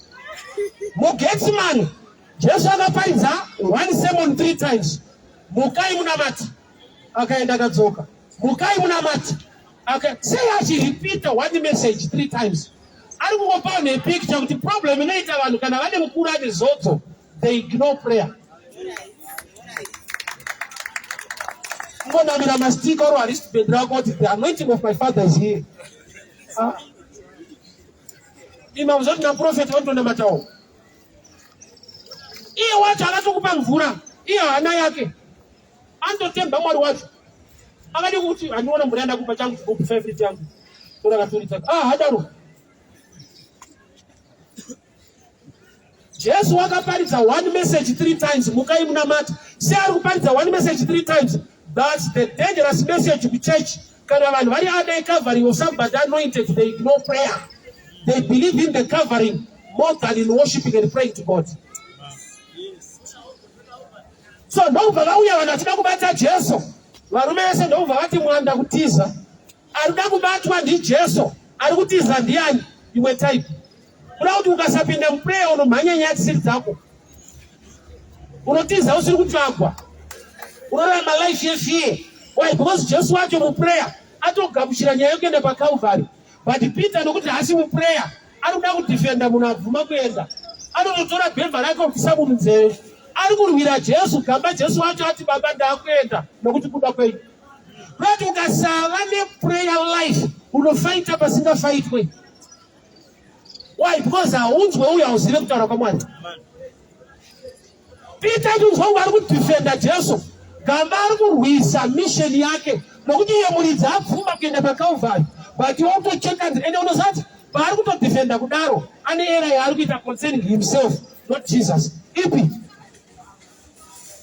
MuGethsemane, Jesu akaparidza one sermon three times. Mukai munamati. Akaenda akadzoka. Mukai munamati. Aka sei achiripita one message three times. Ari kungopa nepicture kuti problem inoita vanhu kana vane mukuru ane zodzo, they ignore prayer. Kungonamira mastika or wristband rako kuti the anointing of my father is here. Ah. Ima muzoti naprofeti vanotonamatawo. Iye wacho akatokupa mvura, iye hana yake anototemba Mwari wacho. Akadi kuti handiona mvura yandakupa changu chigubhu 5 lita yangu. Tora katurita. Ah, hadaro. Jesu wakaparidza one message three times, mukai munamata. Sei ari kuparidza one message three times? That's the dangerous message kuchurch. Kana vanhu vari under a covering of somebody anointed, they ignore prayer. They believe in the covering more than in worshiping and praying to God. So ndokubva vauya vanhu vachida kubata Jesu. Varume vese ndokubva vati mwanda kutiza. Arikuda kubatwa ndiJesu, ari kutiza ndiani? Imwe type. Kuda kuti ukasapinda muprayer unomhanya nyaya dzisiri dzako. Unotiza usiri kutsvagwa. Unorarama life yefear. Why? Because Jesu wacho muprayer atogamuchira nyaya yekuenda paCalvary. But Peter nokuti haasi muprayer ari kuda kudefenda munhu abvuma kuenda. Anototora bhemba rake obvisa munhu nzeve. Ari kurwira Jesu, gamba Jesu wacho ati baba ndakuenda nokuti kuda kwenyu. Kuti ukasava neprayer life unofaita pasingafaitwe. Why? Because haunzwe uye hauzive kutaura kwaMwari. Peter achinzwa kunge ari kudefenda Jesu. Gamba ari kurwisa mission yake nokuti iye muridzi abvuma kuenda paCalvary, but wokutocheka nzeve. Ende unozati paari kutodefenda kudaro ane era yaari kuita concerning himself, not Jesus. Ipi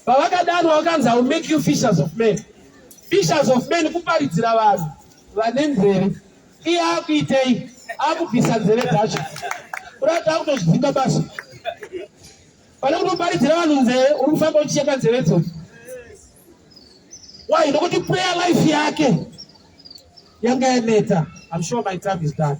pavakadanwa vakanzi, "I will make you fishers of men." Fishers of men kuparidzira vanhu vane nzeve. Iye akuitei? Akubvisa nzeve dzacho. Kurati akutozvidzinga basa. Pane kutoparidzira vanhu nzeve, uri kufamba uchicheka nzeve dzodzo. Why? Nokuti prayer life yake yanga yaneta. I'm sure my time is done.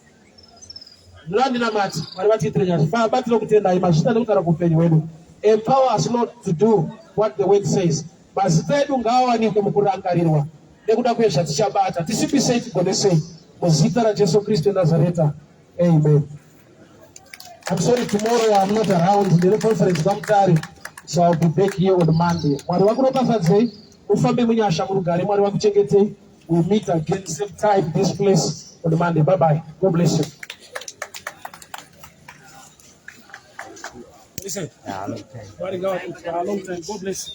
Ndinamati Mwari vatiitire nyasha. Baba, tinokutendai, mazvita nekutaura kuupenyu hwedu. Empower us not to do what the word says. Mazita edu ngaawanikwe mukurangarirwa nekuda kwezvatichabata. Tisimbisei, tigonesei, muzita raJesu Kristu weNazareta, amen. I'm sorry, tomorrow I'm not around. Ndine conference kwaMutare, so I'll be back here on Monday. Mwari vakuropafadzei, ufambe munyasha, murugare. Mwari vakuchengetei. We meet again, same time, this place, on Monday. Bye bye, God bless you. Listen. Mwari ngavakudzwe. A long time. God bless you.